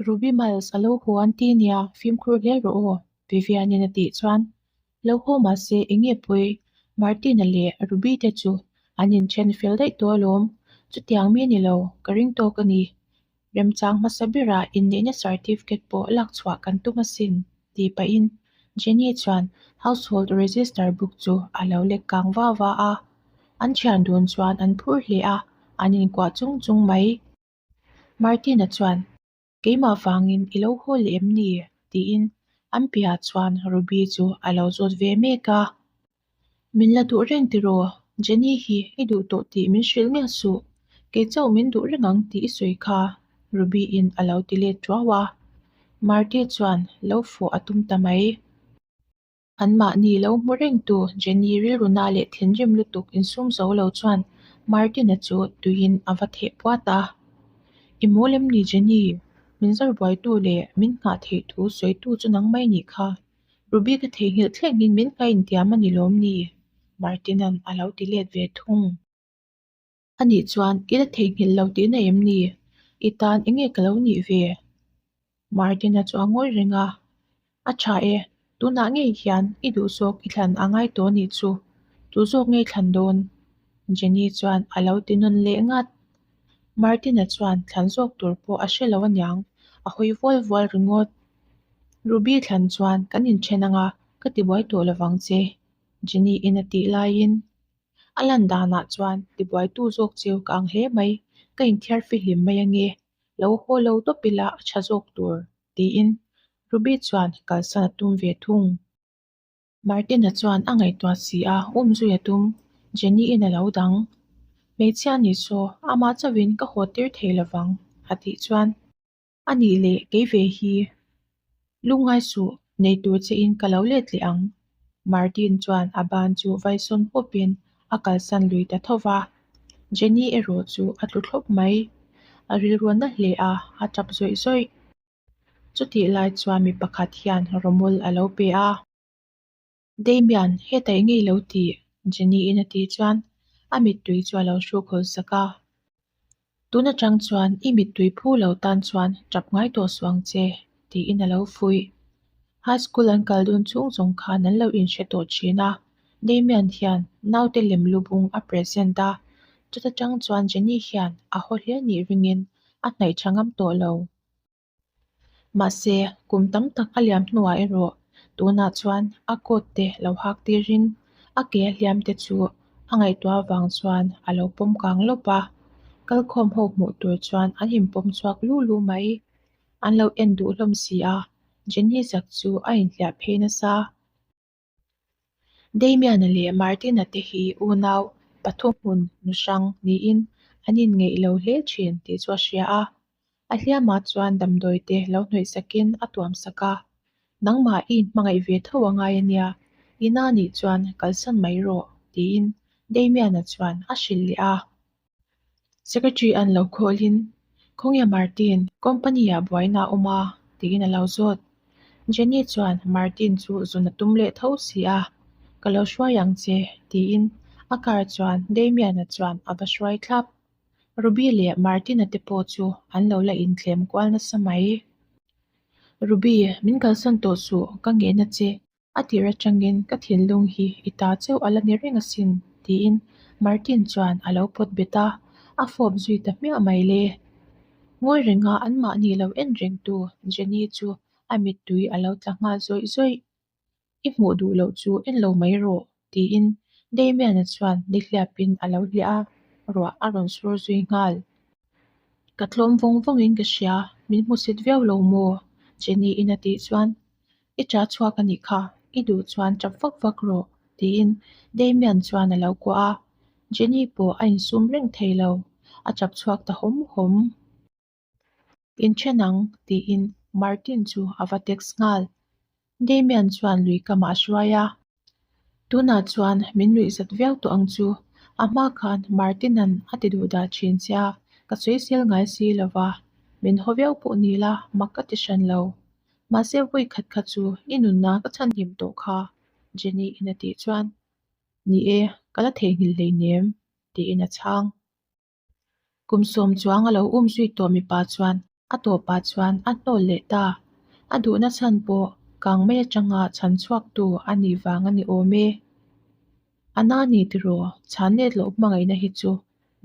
Ruby Miles a lo haw an ti nia, fimkhur hle rawh aw, Vivian-in a tih chuan lo haw mahse eng nge pawi Martin-a leh Ruby te chu an inthen fel daih tawh alawm, chutiang mi a ni lo, ka ring tawk a ni. Remchang hmasa berah inneihna certificate pawh lak chhuah kan tum asin, tih pahin Jenny chuan household register book chu a lo lek kang va va a. An thian dun chuan an phur hle a, an inkuah chung chung mai. Martin-a chuan, Keimah vangin i lo haw leh em ni? tiin an piahah chuan Ruby chu a lo zawt ve mek a. Min la duh reng tiraw? Jenny hi i duh tawh tih min hrilh miah suh. Kei chauh min duh reng ang tih i sawi kha, Ruby-in a lo ti let tuau a. Marty chuan lo fawh a tum ta mai. Anmahni lo hmu rengtu Jenny rilruna leh thinrim lutuk insum zo lo chuan Martin-a chu tuiin a va theh puat a. I mawl em ni Jenny? Min zawrbuaitu leh min nghah theih thu sawitu chu nang mai nih kha. Ruby ka theihnghilh thlengin min nghah intiam a ni lawm ni? Martin-a'n a lo ti let ve thung. Anih chuan i la theihnghilh lo tihna em ni? I tan eng nge ka lo nih ve? Martin-a chu a ngawi reng a. A tha e, tunah ngei hian i duh zawk i thlan a ngai tawh anih chu. Tu zawk ngei thlan dawn? Jenny chuan a lo ti nawn leh ngat. Martin-a chuan thlan zawk tur pawh a hre lo aniang, a hawi vual vual ringawt. Ruby thlan chuan kan inthen anga ka tibuai tawh lovang che, Jenny-in a tih laiin A lan danah chuan tibuaitu zawk cheu ka ang hle mai, ka inthiar fihlim mai ange, lo haw lo tawp ila a tha zawk tur, tiin Ruby chuan kalsan a tum ve thung. Martin-a chuan a ngaihtuah si a, um zui a tum, Jenny-in a lo dang. Hmeichhia ni saw, amah chauhin ka haw tir thei lovang, a tih chuan. A nih leh kei ve hi lungngai suh nei tur che in ka lo let leh ang. Martin chuan a ban chu vaisawn pawp in a kalsan lui ta tho va. Jenny erawh chu a tlu thlawp mai. A rilru na hle a, a tap zawih zawih. Chutih lai chuan mi pakhat hian rawmawl a lo pe a. Damian, heta eng nge i lo tih? Jenny-in a tih chuan a mittui chu a lo hruk hawl sak a. Tun atang chuan i mittui phu lo tan chuan tap ngai tawh suh ang che, tiin a lo fuih. High school an kal dun chhung zawng khan an lo inhre tawh thin a, Damian hian naute lem lubung a present a, chuta tang chuan Jenny hian a haw hle nih ringin a hnaih tha ngam tawh lo. Mahse, kum tam tak a liam hnuah erawh tunah chuan a coat te lo hak tirin a ke a hliam te chu a ngaihtuah avang chuan a lo pawm kang lawp a, kalkhawm ho hmuh tur chuan an inpawm chhuak lu lu mai. An lo en duh hlawm si a, Jenny zak chu a inhliah phei nasa. Damian-a leh Martin-a te hi unau pathum hmun nu hrang niin an inngeih lo hle thin tih chu a hria a. A hliamah chuan damdawi te lo hnawih sakin a tuam sak a, Nangmah i inhmangaih ve tho a ngai ania, i na nih chuan kalsan mai rawh, tiin Damian-a chuan a hrilh leh a. Secretary an lo khawlhin, Khawnge Martin, company-ah buaina a awm a? tiin a lo zawt. Jenny chuan Martin chu zun a tum leh tho si a, Ka lo hruai ang che, tiin a car chuan Damian-a chuan a va hruai thlap. Ruby leh Martin-a te pawh chu an lo la inthlem kual nasa mai. Ruby, min kalsan tawh suh, ka ngen a che, A tir atangin ka thinlung hi i ta chauh a la ni reng asin, tiin Martin chuan a lo pawt bet a, a fawp zui ta hmiah mai le. Ngawi renga anmahni lo en rengtu Jenny chu a mittui a lo tla nghal zawih zawih. I hmuh duh loh chu en lo mai rawh, tiin Damian-a chuan nihliapin a lo hliah a, ruah a rawn sur zui nghal. Ka tlawm vawng vawngin ka hria, min hmusit viau lo maw? Jenny-in a tih chuan I ṭah chhuak a nih kha, i duh chuan ṭap vak vak rawh, tiin Damian chuan a lo kuah a. Jenny pawh a insum reng thei lo, a ṭap chhuak ta hawm hawm. Inṭhen ang, tiin Martin chu a va text nghal. Damian chuan lui kamah a hruai a. Tunah chuan min nuih zat viau tawh ang chu. A hma khan Martin-a'n a ti duh dah thin che a, ka sawisel ngai si lo va, min haw viau pawh ni la mak ka ti hran lo. Mahse vawi khat kha chu i nunna ka chhanhim tawh kha, Jenny-in a tih chuan, Ni e, ka la theihnghilh hleinem, tiin a chhang. Kum sawm chuang a lo um zui tawh mipa chuan. A tawpah chuan a hnawl leh ta. A duhna chhan pawh kang mai atanga chhan chhuaktu a nih vang a ni awm e. A na ni tiraw, chhan let loh hmangaihna hi chu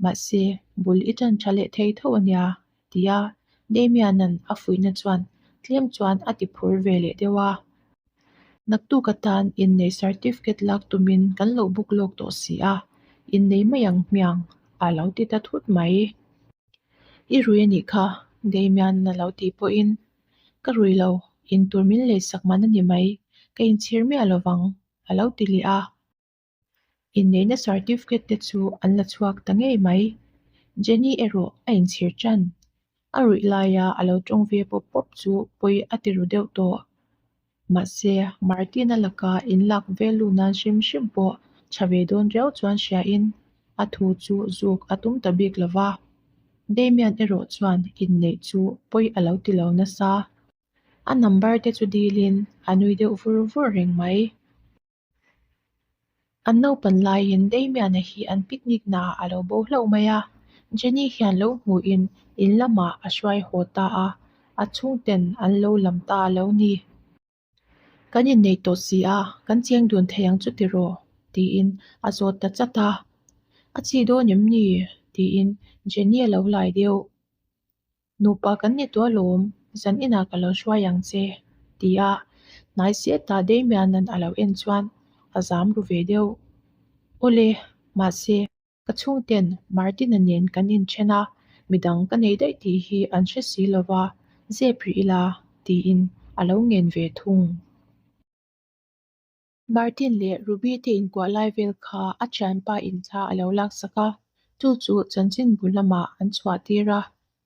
mahse bul i tan tha leh thei tho a nia, tia Damian-a'n a fuihna chuan tlem chuan a ti phur ve leh deuh a. Naktuk atan inneih certificate lak tumin kan lo buk lawk tawh si a, innei mai ang hmiang, a lo ti ta thut mai. I rui a nih kha, Damian-a'n a lo tih pawhin, Ka rui lo, intur min leisak man a ni mai, ka inchhir miah lo vang, a lo ti leh a. Inneihna certificate te chu an la chhuak ta ngei mai. Jenny erawh a inchhir tan. A ruih laia a lo tawng ve pawp pawp chu pawi a ti ru deuh tawh. Mahse, Martin-a laka inlak vel lu nan hrim hrim pawh tha ve dawn riau chuan hriain a thu chu zuk a tum ta bik lo va. Damian erawh chuan inneih chu pawi a lo ti lo nasa. A number te chu dilin a nui deuh vur vur reng mai. An naupan laiin Damian-a hi an picnic naah a lo bo hlauh mai a, Jenny hian lo hmuhin in lamah a hruai haw ta a, a chhungten an lo lam ta a lo ni. Kan innei tawh si a, kan cheng dun thei ang chu tiraw? tiin a zawt ta chat a. A chi dawn em ni? tiin Jenny a lo lai deuh. Nupa kan ni tawh alawm, zan inah ka lo hruai ang che, ti a hnai siatah Damian-a'n a lo en chuan a zam ru ve deuh. Awle, mahse, ka chhungten Martin-a nen kan inthen a, midang ka nei daih tih hi an hre si lo va, zep rih ila, tiin a lo ngen ve thung. Martin leh Ruby te inkuah lai vel kha a thianpa in thla a lo laksak a, chu chu chanchinbu lamah an chhuah tir a,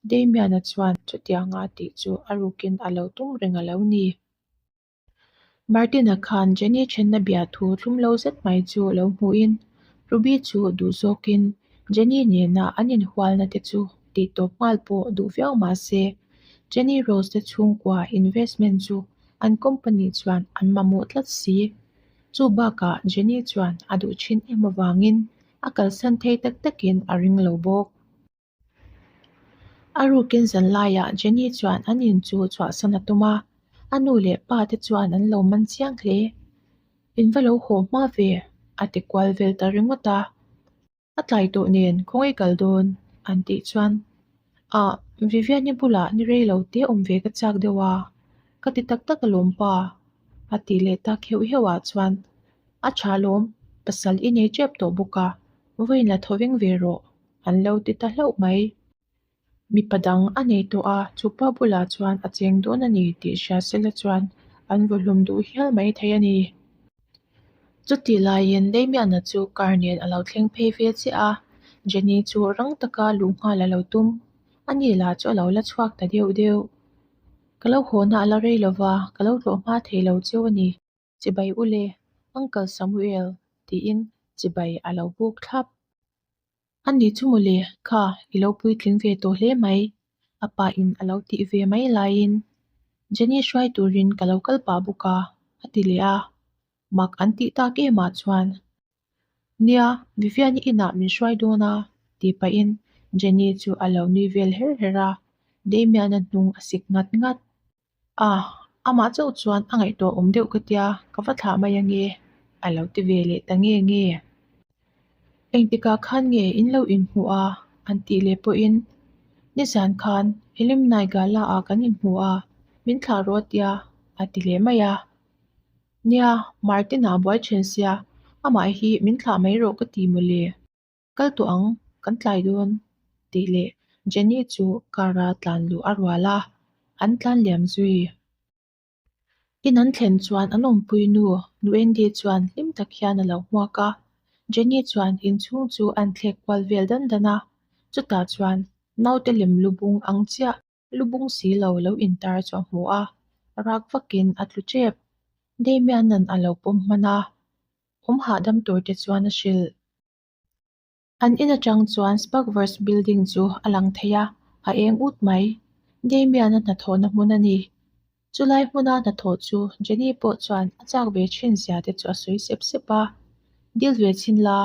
Damian-a chuan chutianga tih chu a rukin a lo tum reng a lo ni. Martin-a khan Jenny thenna bia thu thlum lo zet mai chu lo hmuhin Ruby chu duh zawkin Jenny nena an inhualna te chu tih tawp nghal pawh duh viau mah se, Jenny Rose te chhungkua investment chu An company chuan an mamawh tlat si. Chu bakah Jenny chuan a duh thin em avangin a kalsan thei tak takin a ring lo bawk. A rukin zan laiah Jenny chuan an in chu chhuahsan a tum a, a nu leh pa te chuan an lo man chiang hle. In va lo haw hma ve, a ti kual vel ta ringawt a. A tlai tawh nen khawngaih kal dawn an tih chuan Ah, Vivian-i bulah ni rei lo te awm ve ka chak deuh a, ka ti tak tak alawm pa a tih leh tak heuh heuh ah chuan A tha alawm, pasal i nei tep tawh bawk a, vawiin la thaw veng ve rawh an lo ti ta hlauh mai. Mipa dang a nei tawh a, chupa bulah chuan a cheng dawn a ni tih hria sela chuan an vawhlum duh hial mai thei a ni. Chutih laiin Damian-a chu car nen a lo thleng phei ve chiah a, Jenny chu rang taka luh nghal a lo tum. Ani lah chu a lo la chhuak ta deuh deuh. Ka lo hawhna a la rei lova, ka lo tlawh hma thei lo cheu a ni. Chibai ule, Uncle Samuel tiin chibai a lo buk thlap. A ni chu mawle, kha i lo puitling ve tawh hle mai, a pa in a lo tih ve mai laiin Jenny hruai turin ka lo kal pah bawk a, a ti leh a. Mak an tih tak em ah chuan, Nia, Vivian-i inah min hruai dawn a, tih pahin Jenny chu a lo nui vel her her a, Damian-a hnung a sik ngat ngat. A, amah chauh chuan a ngaihtuah awm deuh ka tia, ka va thlah mai ange, a lo ti ve leh ta nge nge. Engtikah khan nge in lo inhmuh a? an tih leh pawhin, Nizan khan Alumni Gala ah kan inhmu a, min thlah rawh tia, a ti leh mai a. Nia, Martin-a buai then sia, amah hi min thlah mai rawh ka ti mawle. Kal tawh ang, kan tlai dawn tih leh Jenny chu car-a tlan luh a rual a, an tlan liam zui. In an thlen chuan an awmpui nu, Nu Andy chuan hlim tak hian a lo hmuak a. Jenny chuan inchhung chu an thlek kual vel dan dan a, chutah chuan naute lem lubung ang chiah lubung si lo lo intar chu a hmu a, rak vakin a tlu tep. Damian-a'n a lo pawm hman a, awm hahdam tur te chuan a hrilh. An in atang chuan Sparkverse building chu a lang thei a, a eng ut mai. Damian-a hnathawhna hmun a ni. Chulai hmuna hnathawh chu Jenny pawh chuan a chak ve thin zia te chu a sawi sep sep a. Dil ve chhin la,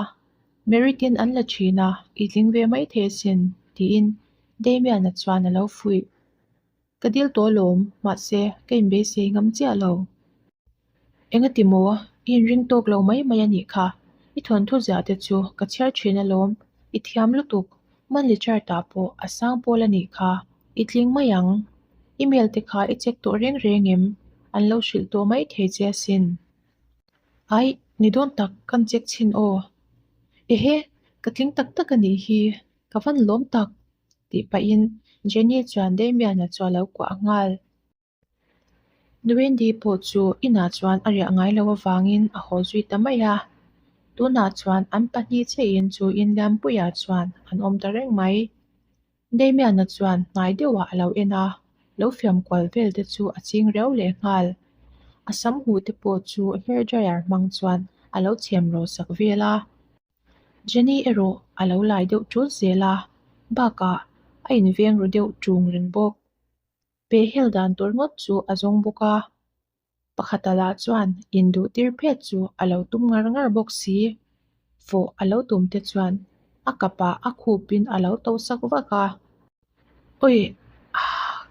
Merit-in an la thin a, i tling ve mai thei asin, tiin Damian-a chuan a lo fuih. Ka dil tawh alawm, mahse, ka inbeisei ngam chiah lo. Engati maw? I inring tawk lo mai mai a nih kha. I thawnthu ziah te chu ka chhiar thin alawm. I thiam lutuk. Monthly chart ah pawh a sang pawl a nih kha. I tling mai ang. Email te kha i check tawh reng reng em? An lo hrilh tawh mai thei che asin. Aih, ni dawn tak kan check chhin aw. Ehe, ka tling tak tak a nih hi. Ka van lawm tak. Tih pahin Jenny chuan Damian-a chu a lo kuah nghal. Wendy pawh chu inah chuan a riah ngai loh avangin a haw zui ta mai a. Tunah chuan an pahnih chiahin chu inliampuiah chuan an awm ta reng mai. Damian-a chuan hnai deuhah a lo en a, lo fiam kual vel te chu a ching riau leh nghal. A sam huh te pawh chu hair dryer hmang chuan a lo chhem ro sak vel a. Jenny erawh a lo lai deuh ṭul zel a, bakah a inveng ru deuh ṭung reng bawk. Pehhel dan tur ngawt chu a zawng bawk a, pakhata lah chuan induh tir phet chu a lo tum ngar ngar bawk si. Fawh a lo tum te chuan a kapah a khupin a lo to sak vak a. Awi,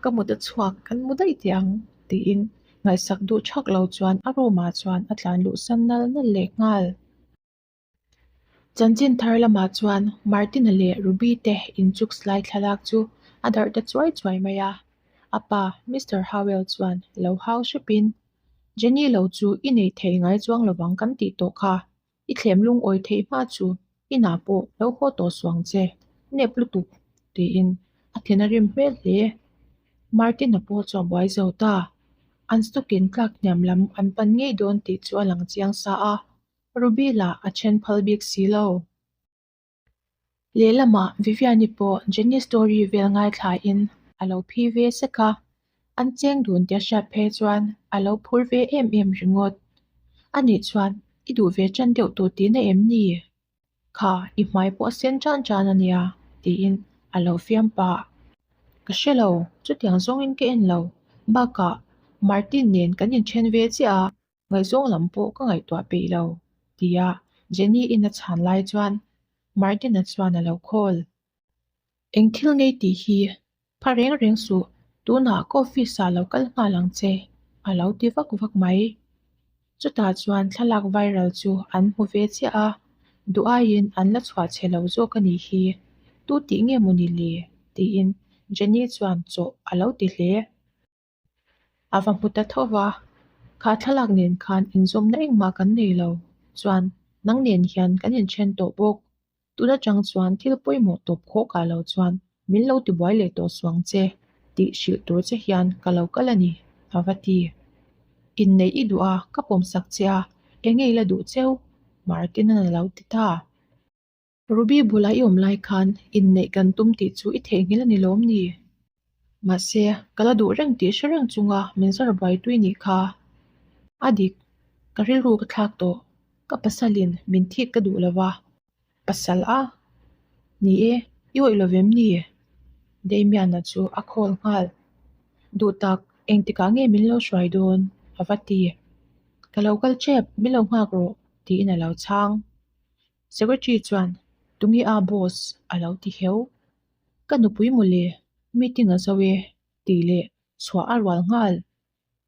ka mut a chhuak, kan mu daih teh ang tiin ngaihsak duh thak lo chuan a room ah chuan a tlan luh san nal nal leh nghal. Chanchin thar lamah chuan Martin-a leh Ruby te inchuk slai thlalak chu a darh ta chuai chuai mai a. A pa, Mister Howell chuan lo hau hrepin, Jenny lo chu i nei thei ngai chuang lovang kan tih tawh kha. I thlem lungawi theih hma chu inah pawh lo haw tawh suang che, nep lutuk, tiin a thin a rim hmel hle. Martin-a pawh chu a buai zo ta. An stock-in tlak hniam lam an pan ngei dawn tih chu a lang chiang sa a. Ruby lah a then phal bik si lo. Lehlamah Viviani pawh Jenny story vel ngaithlain a lo phi ve sek a, an cheng dun tia hriat phei chuan a lo phur ve em em ringawt. Anih chuan i duh ve ṭan deuh tawh tihna em ni? Kha, i hmai pawh a sen ṭan ṭan a nia, tiin a lo fiam pah. Ka hre lo, chutiang zawngin ka en lo. Bakah Martin nen kan inṭhen ve chiah a, Ngaihzawng lam pawh ka ngaihtuah peih lo, tia Jenny-in a chhan lai chuan Martin-a chuan a lo call. Eng thil ngei tih hi pha reng reng suh, tunah ka office-ah lo kal nghal ang che, a lo ti vak vak mai. Chutah chuan thlalak viral chu an hmu ve chiah a, duh aiin an la chhuah chhe lo zawk a nih hi, tu tih nge maw ni le? tiin Jenny chuan chawh a lo ti hle. A va hmu ta tho va, Kha thlalak nen khan inzawmna engmah kan nei lo, chuan nang nen hian kan inthen tawh bawk. Tun atang chuan thil pawimawh tawp khawh kah lo chuan min lo tibuai leh tawh suang che tih hrilh tur che hian ka lo kal a ni, a va ti. Inneih i duh a, ka pawmsak che a, enge i la duh cheu? Martin-an a lo ti ta. Ruby bula i awm lai khan inneih kan tum tih chu i theihnghilh a ni lawm ni? Mahse, ka la duh reng tih hre reng chunga min zar buai tui nih kha. A dik, ka rilru ka thlak tawh. Ka pasalin min thik ka duh lo va. Pasal a? Ni e, i awih lo vem ni? Damian-a chu a call nghal. Duh tak, engtikah nge min lo hruai dawn? A va ti. Ka lo kal tep, min lo nghak rawh, tiin a lo chhang. Secretary chuan, Tunge a boss? a lo ti heu. Ka nupui mawle, meeting a zo e, tih leh chhuah a rual nghal.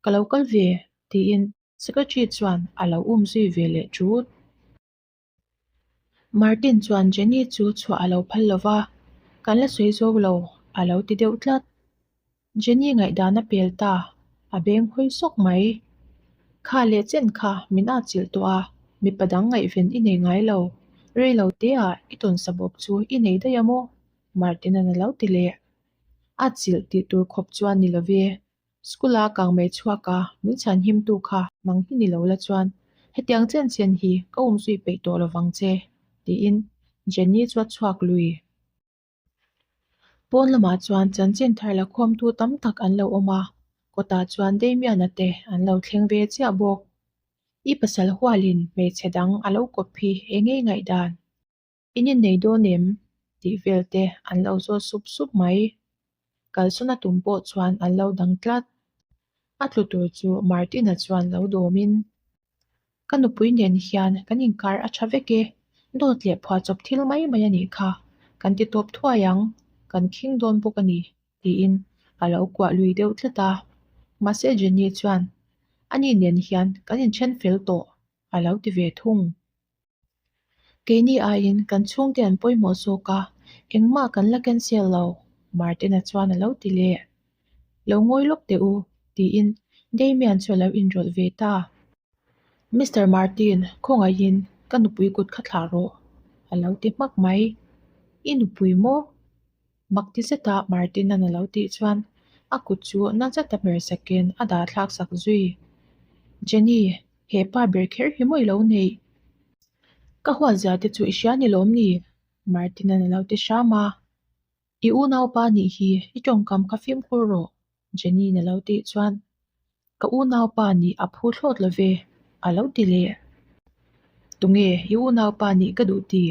Ka lo kal ve, tiin Secretary chuan a lo um zui ve leh ṭut. Martin chuan Jenny chu chhuah a lo phal lo va, Kan la sawi zawk lo, a lo ti deuh tlat. Jenny ngaihdan a pel ta, a beng hawi sawk mai. Kha leh chen kha min at chilh tawh a, mipa dang ngaihven i nei ngai lo. Rei lo te ah i tawn sabawp chu i nei daih a maw? Martin-a'n a lo ti leh. At chilh tih tur khawp chuan ni love. School a kang mai chhuak a, min chhan him tu kha nang hi ni lo la chuan hetiang chen chen hi ka um zui peih tawh lovang che, tiin Jenny chu a chhuak lui. Pawn lamah chuan chanchin thar la khawmtu tam tak an lo awm a, kawtah chuan Damian-a te an lo thleng ve chiah bawk. I pasal hualin hmeichhe dang a lo kawp hi eng nge ngaihdan? In innei dawn em? tih vel te an lo zawt sup sup mai. Kalsawn a tum pawh chuan an lo dang tlat. A tlu tur chu Martin-a chuan lo dawmin, Ka nupui nen hian kan inkar a tha vek e, dawt leh phuahchawp thil mai mai a nih kha, kan ti tawp thuai ang, kan khing dawn bawk a ni, tiin a lo kuah lui deuh tlat a. Mahse Jenny chuan, Ani nen hian kan inthen fel tawh, a lo ti ve thung. Keini aiin kan chhungte an pawimawh zawk a, engmah kan la cancel lo, Martin-a chuan a lo ti leh. Lo ngawi lawk teh u, tiin Damian chu a lo inrawlh ve ta. Mister Martin, khawngaihin ka nupui kut kha thlah rawh, a lo ti hmak mai. I nupui maw? Mak ti zeta Martin-a'n a lo tih chuan a kut chu na zeta hmer sakin a dah thlak sak zui. Jenny, he pa ber kher hi maw i lo neih? Ka huat zia te chu i hria ni lawm ni? Martin-a'n a lo ti hram a. I unaupa nih hi i tawngkam kha fimkhur rawh, Jenny-in a lo tih chuan Ka unaupa nih a phu thlawt lo ve, a lo ti leh. Tunge i unaupa nih ka duh ti?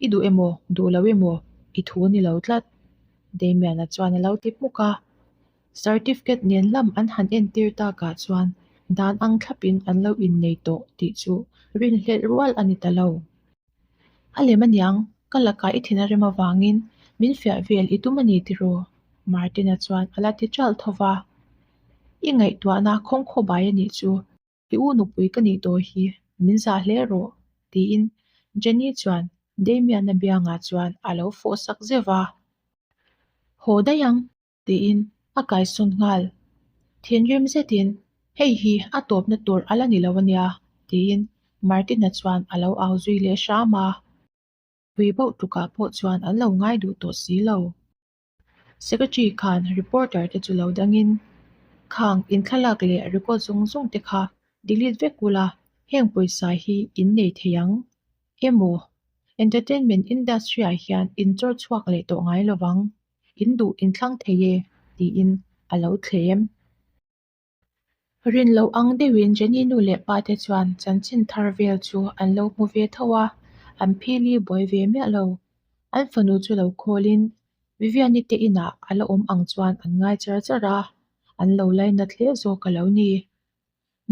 I duh emaw, duh lo emaw, i thu ni lo tlat, Damian-a chuan a lo ti hmuk a. Certificate nen lam an han entir takah chuan dan ang thlapin an lo innei tawh tih chu rinhlelh rual a ni ta lo. A lem aniang, ka lakah i thin a rem avangin min fiah vel i tum a ni tiraw? Martin-a chuan a la ti ṭalh tho va. I ngaihtuahna khawngkhaw bai a nih chu, i u nupui ka nih tawh hi min zah hle rawh, tiin Jenny chuan Damian-a biangah chuan a lo fawh sak zeuh va. Haw daih ang, tiin a kaisawn nghal. Thinrim zetin, Hei hi a tawpna tur a la ni lo ania, tiin Martin-a chuan a lo au zui leh hram a. Pui bauh tukah pawh chuan an lo ngai duh tawh si lo. Secretary khan reporter te chu lo dangin, Khang inthlalak leh record zawng zawng te kha delete vek ula, heng pawisa hi in nei thei ang emaw? Entertainment industry-ah hian in chawr chhuak leh tawh ngai lo vang. In duh in thlang thei e, tiin a lo thlem. Rin loh ang deuhin Jenny nu leh pa te chuan chanchin thar vel chu an lo hmu ve tho a, an phili buai ve miah lo. An fanu chu lo khawlin Viviani te inah a la awm ang chuan an ngai char char a, an lo lainat hle zawk a lo ni.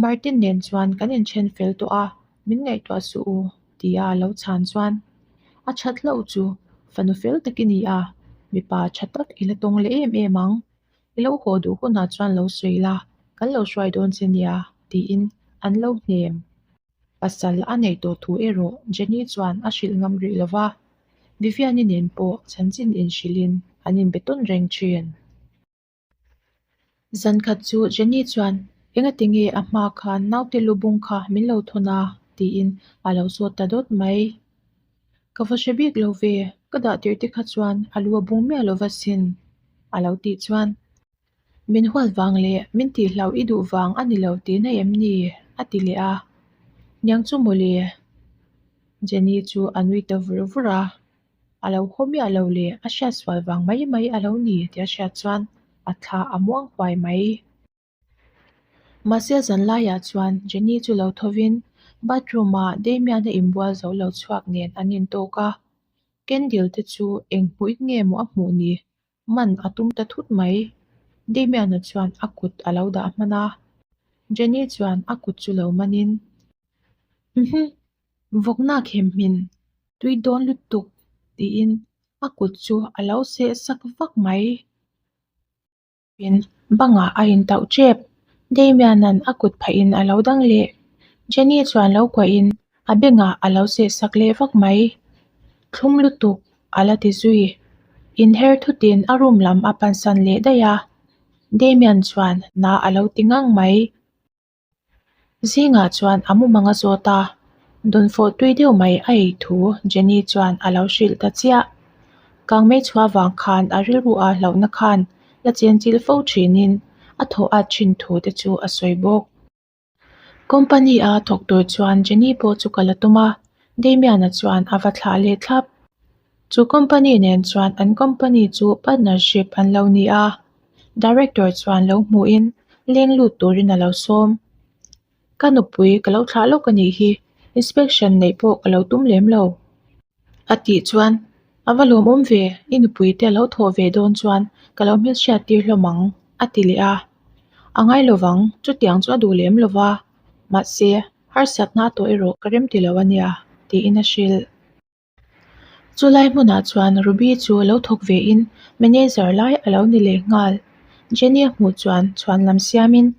Martin nen chuan kan inthen fel tawh a, min ngaihtuah suh u, tia a lo chhan chuan a that hlauh chu fanu fel tak i ni a, mipa tha tak i la tawng leh em em ang. I lo haw duh hunah chuan lo sawi la, kan lo hruai dawn che nia, tiin an lo hnem. Pasal a neih tawh thu erawh Jenny chuan a hrilh ngam rih lo va, Viviani nen pawh chanchin inhrilhin an inbe tawn reng thin. Zan khat chu Jenny chuan, Engati nge a hma khan naute lu bung kha min lo thawn a? tiin a lo zawt ta dawt mai. Ka va hre bik lo ve, ka dah tirh te kha chuan a lu a bung miah lo va sin, a lo tih chuan, Min huat vang leh min tihhlauh i duh vang a ni lo tihna em ni? a ti leh a. Niang chu mawle? Jenny chu a nui ta vur vur a. A lo haw miah lo leh a hriat sual vang mai mai a lo ni tih a hriat chuan a thla a muang huai mai. Mahse zan laiah chuan Jenny chu lo thovin bathroom-ah Damian-a inbual zo lo chhuak nen an intawk a, candle te chu eng hmuhin nge maw a hmuh ni? Man a tum ta thut mai. Damian-a chuan a kut a lo dah hman a, Jenny chuan a kut chu lo manin, Uhmm, vawkna khem hmin, tui dawn lutuk, tiin a kut chu a lo seh sak vak mai. In bangah a intauh tep. Damian-a'n a kut phahin a lo dang leh. Jenny chuan lo kuahin a bengah a lo seh sak leh vak mai. Thlum lutuk a la ti zui. Inher thutin a room lam a pansan leh daih a. Damian chuan na a lo ti ngang mai. Zingah chuan a mumang a zawt a, dawnfawh tui deuh mai a ei thu Jenny chuan a lo hrilh ta chiah. Kangmei chhuah vang khan a rilru a hlauhna khan la chenchilh fo thinin a thaw at thin thu te chu a sawi bawk. Company a thawk tur chuan Jenny pawh chu ka la tum a, Damian-a chuan a va thlah leh thlap. Chu company nen chuan an company chu partnership an lo ni a, director chuan lo hmuhin leng lut turin a lo sawm. Ka nupui ka lo thlah lawk a nih hi, inspection neih pawh ka lo tum lem lo. A tih chuan, A va lawmawm ve, i nupui te a lo thawh ve dawn chuan ka lo hmelhriat tir hlawm ang, a ti leh a. A ngai lovang, chutiang chu a duh lem lova, mahse harsatna a tawh erawh ka rem ti lo a nia, tiin a hrilh. Chulai hmunah chuan Ruby chu lo thawk vein manager lai a lo ni leh nghal. Jenny a hmuh chuan chhuan lam siamin,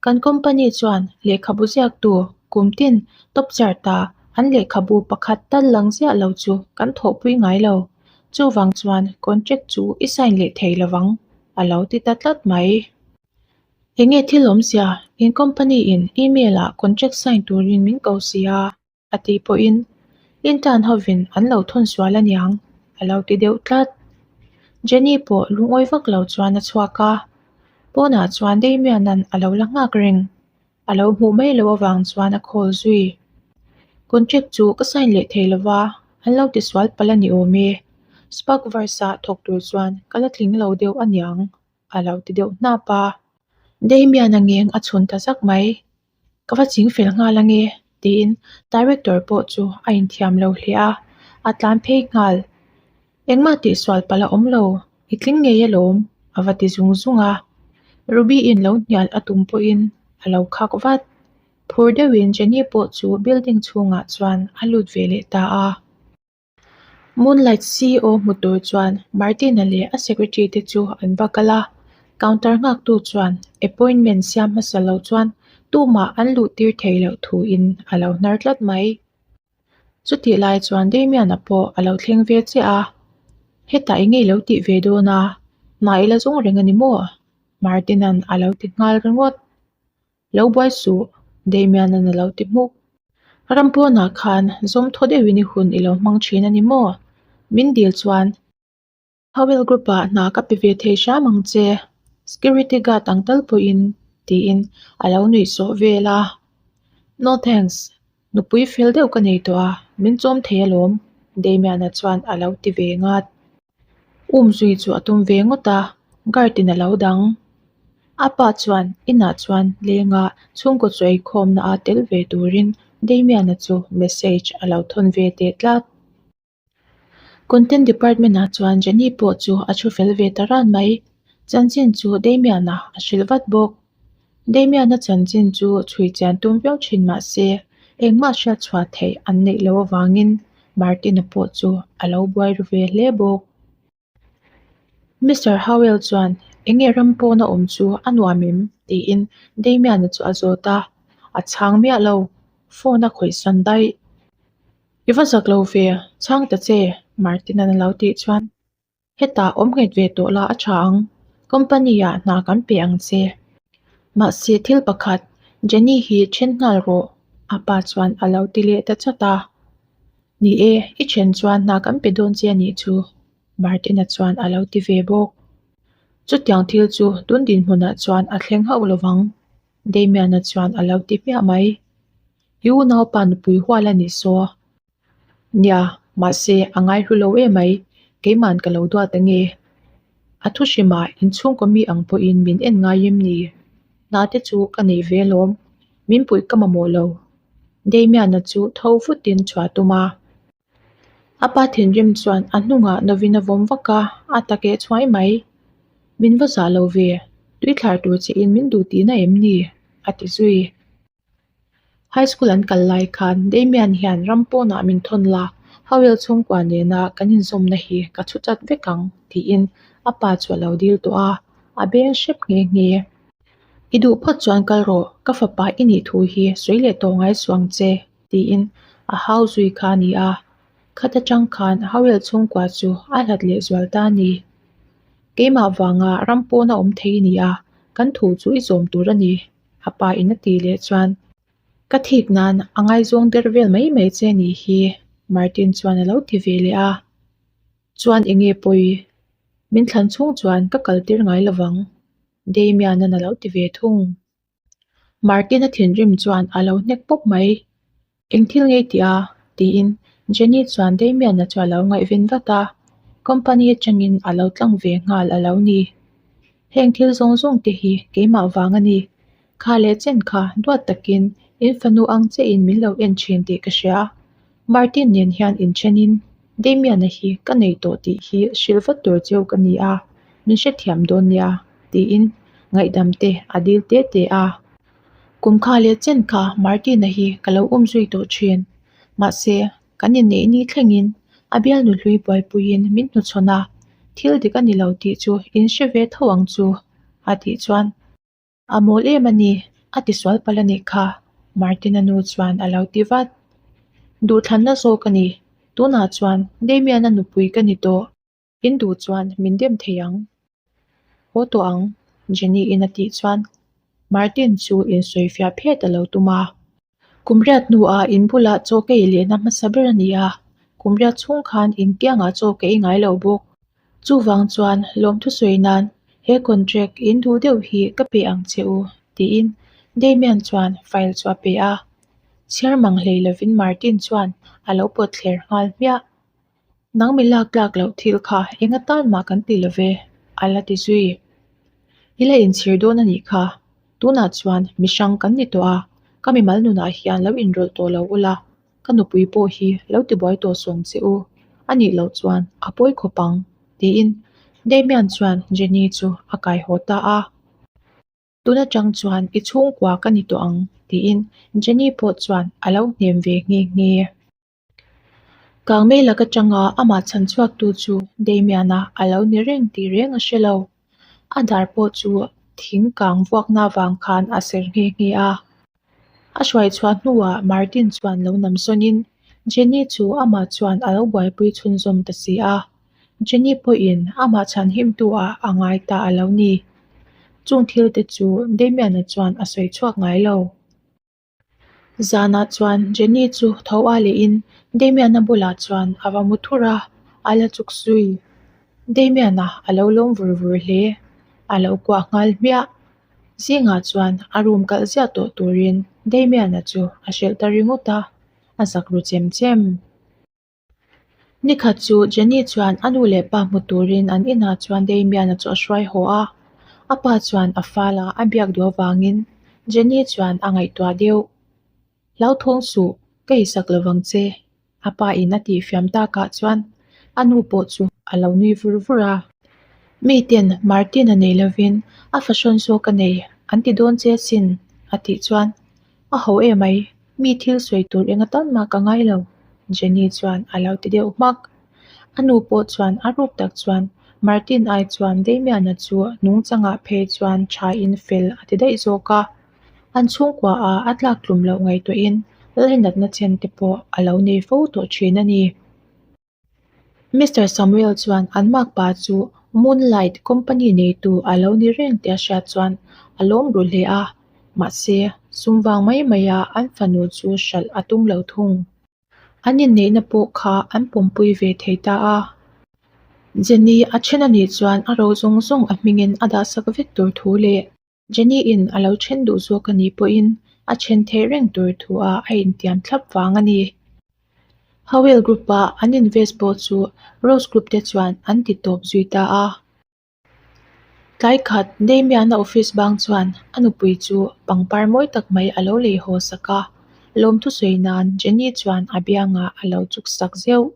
Kan company chuan lehkhabu ziaktu kum tin top chart ah an lehkhabu pakhat tal lang ziah lo chu kan thawhpui ngai lo. Chuvang chuan contract chu i sign leh thei lovang, a lo ti ta tlat mai. Enge thil awmzia, in company in email ah contract sign turin min ko si a? A tih pawhin intern hovin an lo thawn sual aniang a lo ti deuh tlat. Jenny pawh lungawi vak lo chuan a chhuak a, pawnah chuan Damian-a'n a lo la nghak reng. A lo hmuh mai loh avang chuan a call zui. Contract chu ka sign leh thei lova, an lo ti sual palh a ni awm e. Spark verse-ah thawk tur chuan ka la tling lo deuh aniang a lo ti deuh hnap a. Damian-a ngeng a chhun ta zak mai. Ka va ching fel nghal ange tiin director pawh chu a inthiam lo hle a, a tlan phei nghal. Engmah tihsual palh a awm lo, i tling ngei alawm a va ti zung zung a. Ruby in lo hnial a tum pawhin a lo khak vat. Phur deuhin Jenny pawh chu building chhungah chuan a lut ve leh ta a. Moonlight CEO hmu tur chuan Martin-a leh a secretary te chu an va kal a, counter nghaktu chuan appointment siam hmasa lo chuan tumah an luh tir thei loh thuin a lo hnar tlat mai. Chutih lai chuan Damian-a pawh a lo thleng ve chiah a, Hetah eng nge i lo tih ve dawn a, hna i la zawng reng a ni maw? Martin-a'n a lo ti nghal ringawt. Lo buai suh, Damian-a'n a lo ti hmuk. Ram pawnah khan zawm thaw deuhin i hun i lo hmang thin a ni maw? Min dil chuan Howell Group-ah hna ka pe ve thei hram ang che, security guard ang tal pawhin, tiin a lo nuih sawh vel a. No thanks, nupui fel deuh ka nei tawh a, min chawm thei alawm, Damian-a chuan a lo ti ve ngat. Um zui chu a tum ve ngawt a, guard in a lo dang. A pa chuan inah chuan lenga chhungkaw chu eikhawmna a tel ve turin Damian-a chu message a lo thawn ve teh tlat. Content department ah chuan Jenny pawh chu a thu fel ve ta ran mai. Chanchin chu Damian-a a hrilh vat bawk. Damian-a chanchin chu chhui chian tum viau thin mah se engmah hriat chhuah theih an neih loh avangin Martin-a pawh chu a lo buai ru ve hle bawk. Mister Howell chuan enge ram pawna awm chu a nuam em? tiin Damian-a chu a zawt a, a chhang miah lo, phone a khawih san daih. I va zak lo ve, chhang ta che, Martin-a'n a lo tih chuan. Hetah awm nghet ve tawh la a tha ang, company ah hna kan pe ang che. Mahse thil pakhat, Jenny hi then nghal rawh, a pa chuan a lo ti leh ta chat a. Ni e, i then chuan hna kan pe dawn che a nih chu, Martin-a chuan a lo ti ve bawk. Chutiang thil chu tun dinhmunah chuan a thleng hauh lovang, Damian-a chuan a lo ti hmiah mai. I unaupa nupui hual a nih saw. Nia, mahse a ngaihlu lo emai, keiman ka lo duat ange. A thu hrimah inchhungkaw mi ang pawhin min en ngai em ni? Hna te chu ka nei ve alawm, min puih ka mamawh lo. Damian-a chu tho vutin chhuah tum a. A pa thinrim chuan a hnungah novin a vawm vak a, a ta keh chhuai mai. Min va zah lo ve, tuithlar tur che in min duh tihna em ni? a ti zui. High school an kal lai khan Damian hian ram pawnah min thawn la, Howell chhungkua nena kan inzawmna hi ka chhu chat vek ang tiin a pa chu a lo dil tawh a, a beng hrep nghe nghe. I duh phawt chuan kal rawh, ka fapa i nih thu hi sawi leh tawh ngai suh ang che tiin a hau zui kha a ni a, khat atang khan Howell chhungkua chu a hlat leh zual ta a ni. Keimah vanga ram pawna awm thei i ni a, kan thu chu i zawm tur a ni. A pa in a tih leh chuan, Ka thik nan a ngaizawng der vel mai mai che nih hi, Martin chuan a lo ti ve leh a. Chuan enge pawi? Min thlan chhung chuan ka kal tir ngai lovang, Damian-a'n a lo ti ve thung. Martin-a thinrim chuan a lo hnek pawp mai. Eng thil ngei tih a? tiin Jenny chuan Damian-a chu a lo ngaihven vat a, company atangin a lo tlang ve nghal a lo ni. Heng thil zawng zawng te hi keimah vang a ni. Kha leh chen kha duat takin in fanu ang chiahin min lo en thin tih ka hria. Martin nen hian inthenin Damian-a hi ka nei tawh tih hi hrilh vat tur cheu ka ni a, min hrethiam dawn nia tiin ngaihdam te a dil te te a. Kum kha leh chen kha Martina hi ka lo um zui tawh thin. Mahse, kan inneih ni thlengin a bialnu hlui buaipuiin min hnuchhawn a, thil dik a ni lo tih chu in hre ve tho ang chu A tih chuan, A mawl em a ni, a tisual palh a nih kha, Martina nu chuan a lo ti vat. Duhthlanna zawk a ni, tunah chuan Damian-a nupui ka ni tawh. In duh chuan min dem thei ang. Haw tawh ang, Jenny-in a tih chuan Martin chu insawifiah phet a lo tum a. Kum riat hnuah in bulah chaw ka ei lehna hmasa ber a ni a, kum riat chhung khan in kiangah chaw ka ei ngai lo bawk. Chuvang chuan lawmthu sawi nan he contract in duh deuh hi ka pe ang che u, tiin Damian chuan file chu a pe a. Chhiar mang hlei lovin Martin chuan a lo pawt thler nghal hmiah. Nang mi lak tlak loh thil kha eng atan mah kan ti lo ve, a la ti zui. I la inchhir dawn a nih kha, tunah chuan mi hrang kan ni tawh a, ka mimal nunah hian lo inrawlh tawh lo ula, ka nupui pawh hi lo tibuai tawh sawm che u, a nih loh chuan a pawi khawp ang, tiin Damian chuan Jenny chu a kai haw ta a. Tun atang chuan i chhungkua ka ni tawh ang, tiin Jenny pawh chuan a lo hnem ve nghe nghe. Kangmei lak atanga amah chhan chhuaktu chu Damian-a a lo ni reng tih reng a hre lo. A dar pawh chu thing kang vuakna avang khan a ser nghe nghe a. A hruai chhuah hnuah Martin chuan lo nam sawnin Jenny chu amah chuan a lo buaipui chhunzawm ta si a. Jenny pawhin amah chhan himtu ah a ngai ta a lo ni. Chung thil te chu Damian-a chuan a sawi chhuak ngai lo. Zanah chuan Jenny chu tho a lehin Damian-a bulah chuan a va mu thur a, a la chuk zui. Damian-a a lo lawm vur vur hle, a lo kuah nghal hmiah. Zingah chuan a room kalh ziah tawh turin Damian-a chu a hrilh ta ringawt a, a zak ru chem chem. Nikhat chu Jenny chuan a nu leh pa hmu turin an inah chuan Damian-a chu a hruai haw a. A pa chuan a fal a, a biak duh avangin Jenny chuan a ngaihtuah deuh. Hlauthawng suh, ka isak lovang che, a pa in a tihfiam takah chuan a nu pawh chu a lo nui vur vur a. Miten Martin-a nei lovin a fahrawn zawk a nei an ti dawn che asin, a tih chuan A ho emai, mi thil sawi tur eng atan mah ka ngai lo, Jenny chuan a lo ti deuh hmak. A nu pawh chuan a ruk tak chuan Martin ai chuan Damian-a chu nungchangah phei chuan tha in fel a ti daih zawk a. An chhungkua ah a tlak tlum loh ngaihtuahin lainatna chen te pawh a lo nei fo tawh thin a ni. Mister Samuel chuan an makpa chu Moonlight company neitu a lo ni reng tih a hriat chuan a lawm ru hle a, mahse sum vang mai maia an fanu chu hralh a tum lo thung. An inneihna pawh kha an pawmpui ve thei ta a. Jenny a then a nih chuan a ro zawng zawng a hmingin a dahsak vek tur thu leh Jenny-in a lo then duh zawk a nih pawhin a then theih reng tur thu a a intiam thlap vang a ni. Howell Group-a an invest pawh chu Rose Group te chuan an ti tawp zui ta a. Tlai khat Damian-a office bang chuan a nupui chu pangpar mawi tak mai a lo lei haw sak a, lawmthu sawi nan Jenny chuan a biangah a lo chuk sak zeuh.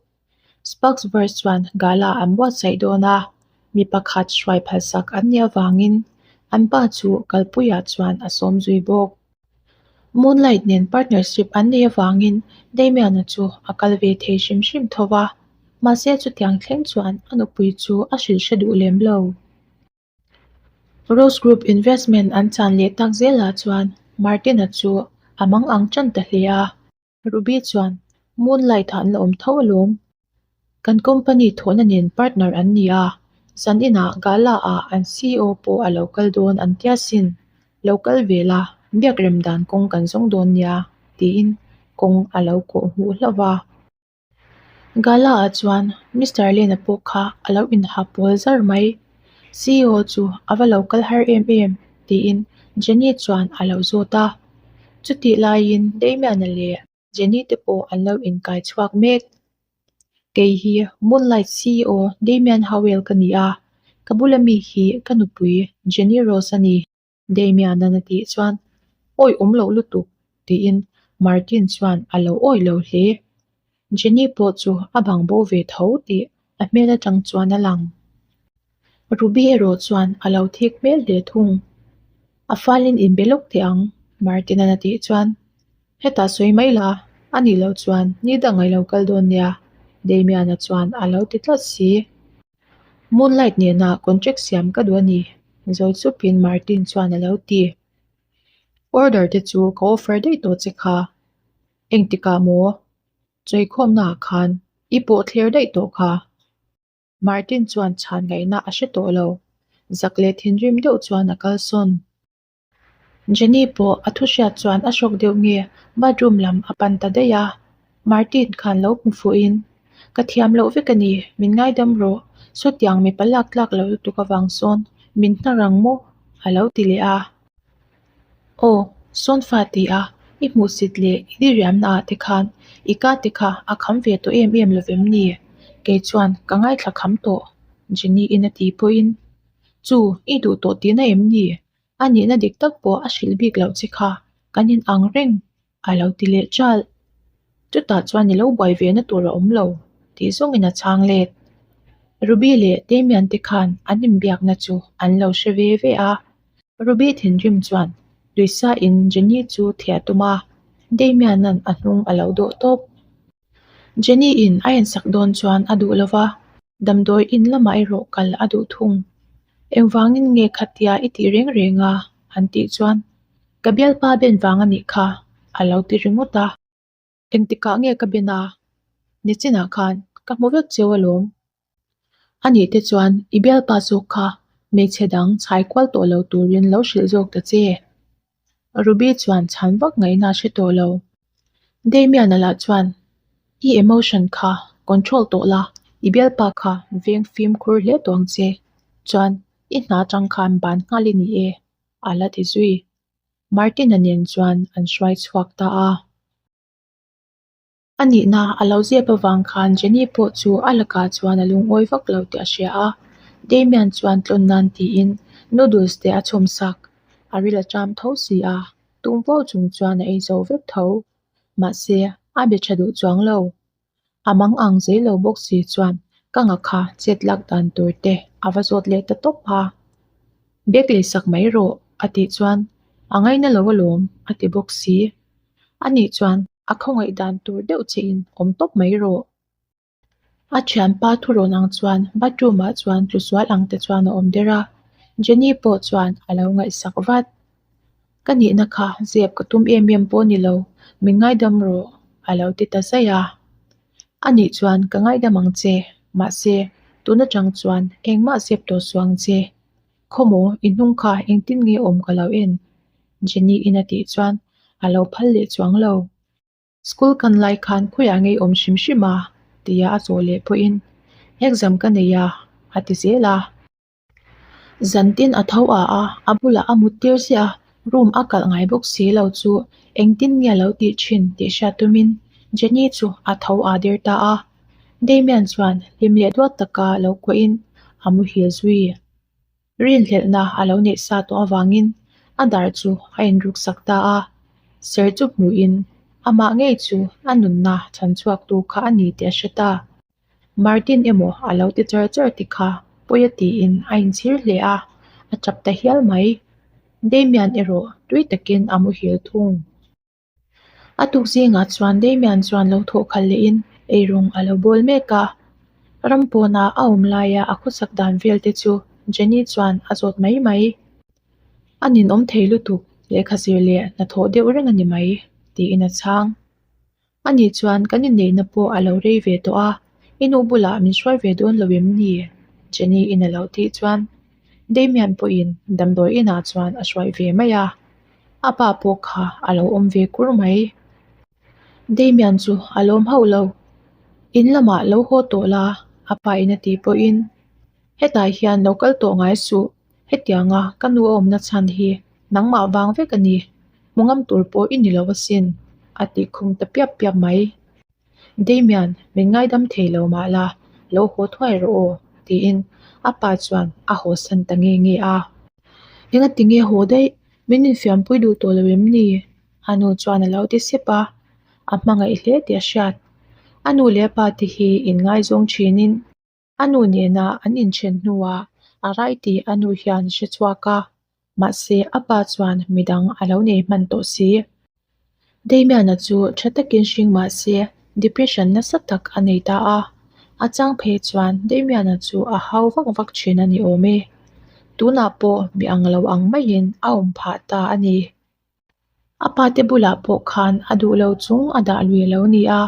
Sparksverse chuan gala an buatsaih dawn a, mi pakhat hruai phalsak an nih avangin an pa chu kalpuiah chuan a sawm zui bawk. Moonlight nen partnership an neih avangin Damian-a chu a kal ve thei hrim hrim tho va, mahse chutiang thleng chuan a nupui chu a hrilh hre duh lem lo. Rose Group investment an chan leh tak zelah chuan Martin-a chu a mang ang tan ta hle a. Ruby chuan, Moonlight ah an la awm tho alawm. Kan company thawhna nen partner an ni a, zan inah gala ah an CEO pawh a lo kal dawn an tia sin. Lo kal ve la, biak rem dan kawng kan zawng dawn nia, tiin kawng a lo kawh hmuh hlauh va. Gala ah chuan Mister Lena pawh kha a lo inha pawl zar mai. CEO chu a va lo kal har em em tiin Jenny chuan a lo zawt a. Chutih laiin Damian-a leh Jenny te pawh an lo inkai chhuak mek. Kei hi Moonlight CEO Damian Howell ka ni a, ka bula mi hi ka nupui Jenny Rose a ni. Damian-a'n a tih chuan awi awm loh lutuk tiin Martin chuan a lo awi lo hle. Jenny pawh chu a bang bo ve tho tih a hmel atang chuan a lang. Ruby erawh chuan a lo thik hmel hle thung. A falin inbe lawk teh ang Martin-a'n a tih chuan hetah sawi mai la, a nih loh chuan ni dang a lo kal dawn nia Damian-a chuan a lo ti tlat si. Moonlight nena contract siam ka duh a ni. Zawi chupin Martin chuan a lo ti. Order te chu ka offer daih tawh che kha. Engtikah maw? Chawikhawmna ah khan i pawh thler daih tawh kha. Martin chuan chhan ngaihna a hre tawh lo. Zak leh thinrim deuh chuan a kalsawn. Jenny pawh a thu hriat chuan a hrawk deuh nge bathroom lam a pan ta daih a. Martin khan lo hmu fuhin, Ka thiam loh vek a ni, min ngaidam rawh. Sawtiang mipa lak tlak lo lutuk avang sawn min hnar ang maw? a lo ti leh a. Aw, sawnfa ti a, i hmuhsit leh i diriamna ah te khan i ka te kha a kham ve tawh em em lovem ni? Kei chuan ka ngaithla kham tawh, Jenny in a ti pawhin. Chu, i duh tawh tihna em ni? A nihna dik tak pawh a hrilh bik loh che kha, kan in ang reng, a lo ti leh ṭalh. Chutah chuan i lo buai ve na tur a awm lo, tih zawngin a chhang let. Ruby leh Damian te khan an inbiakna chu an lo hre ve ve a. Ruby thinrim chuan Luisa in Jenny chu thiah tum a, Damian-a'n a hnung a lo dawh tawp. Jenny in a ensak dawn chuan a duh lova, damdawi in lamah erawh kal a duh thung. Engvangin nge khatia i tih reng reng a? an tih chuan, Ka bialpa ben vang a nih kha, a lo ti ringawt a. Engtikah nge ka ben a? Nichinah khan ka hmu vek cheu alawm. A nih te chuan i bialpa zawk kha hmeichhe dang chhai kual tawh lo turin lo hrilh zawk ta che. Ruby chuan chhan vak ngaihna a hre tawh lo. Damian-a lah chuan i emotion kha control tawh la, i bialpa kha veng fimkhur hle tawh ang che. Chuan i hna atang khan ban nghal i ni e, a la ti zui. Martin-a nen chuan an hruai chhuak ta a. A nihna a lo zep avang khan Jenny pawh chu a lakah chuan a lungawi vak lo tih a hria a. Damian chuan tlawn nan tiin noodles te a chhawm sak. A ril a ṭam tho si a, tum fo chung chuan a ei zo vek tho. Mahse, a be ṭha duh chuang lo. A mang ang zei lo bawk si chuan ka nga kha chet lak dan tur te a va zawt leh ta tawp a. Bag lei sak mai rawh a tih chuan a ngaina lo alawm a ti bawk si. Anih chuan a khawngaih dan tur deuh che in awm tawp mai rawh. A thianpa thurawn ang chuan bathroom ah chuan tlusual ang te chuan a awm der a, Jenny pawh chuan a lo ngaihsak vat. Ka nihna kha zep ka tum em em pawh ni lo, min ngaidam rawh a lo ti ta zaih a. Anih chuan ka ngaidam ang che, mahse tun atang chuan engmah zep tawh suh ang che. Khawmaw i hnung kha engtin nge awm ka lo en? Jenny in a tih chuan a lo phal leh chuang lo. School kan lai khan khawiah nge i awm hrim hrim a? tia a zawh leh pawhin exam ka nei a a ti zel a. Zantin a tho a a, a bulah a mut tir ziah a, room a kalh ngai bawk si lo chu engtin nge a lo tih thin tih hriat tumin Jenny chu a tho a der ta a. Damian chuan hlim leh duat taka lo kuahin a muhil zui. Rinhlelhna a lo neih sa tawh avangin a dar chu a inruk sak ta a, ser chu hmuhin amah ngei chu a nunna chhan chhuaktu kha a ni tih a hre ta. Martin emaw a lo ti char char ti kha pawi a tiin a inchhir hle a, a tap ta hial mai. Damian erawh tui takin a muhil thung. A tuk zingah chuan Damian chuan lo thawh khalh lehin eirawng a lo bawl mek a. Ram pawnah a awm laia a khawsak dan vel te chu Jenny chuan a zawt mai mai. A ninawm thei lutuk, lehkha zir leh hnathawh deuh reng a ni mai, tiin a chhang. Ani chuan kan inneihna pawh a lo rei ve tawh a, i nu bulah min hruai ve dawn lo em ni? Jenny in a lo tih chuan Damian pawhin damdawi inah chuan a hruai ve mai a, a pa pawh kha a lo awm ve kur mai. Damian chu a lawm hauh lo, In lamah lo haw tawh la, a pa in a tih pawhin hetah hian lo kal tawh ngai suh, hetianga ka nu a awmna chhan hi nangmah vang vek a ni, hmu ngam tur pawh i ni lo asin, a tih khum ta piap piap mai. Damian, min ngaidam thei lo mah la, lo haw thuai rawh aw, tiin a pa chuan a haw san ta nge nge a. Engati nge haw daih, min infiampui duh tawh lo em ni? A nu chuan a lo ti sep a, a hmangaih hle tih a hriat. A nu leh a pa te hi inngaizawng thinin A nu nena an inthen hnuah a rai tih a nu hian hre chhuak a, mahse a pa chuan midang a lo nei hman tawh si. Damian-a chu tha takin hring mah se depression nasa tak a nei ta a, a chang phei chuan Damian-a chu a hau vak vak thin a ni awm e. Tunah pawh mi ang lo ang maiin a awm phah ta a ni. A pate bulah pawh khan a duh lo chung a dah lui a lo ni a,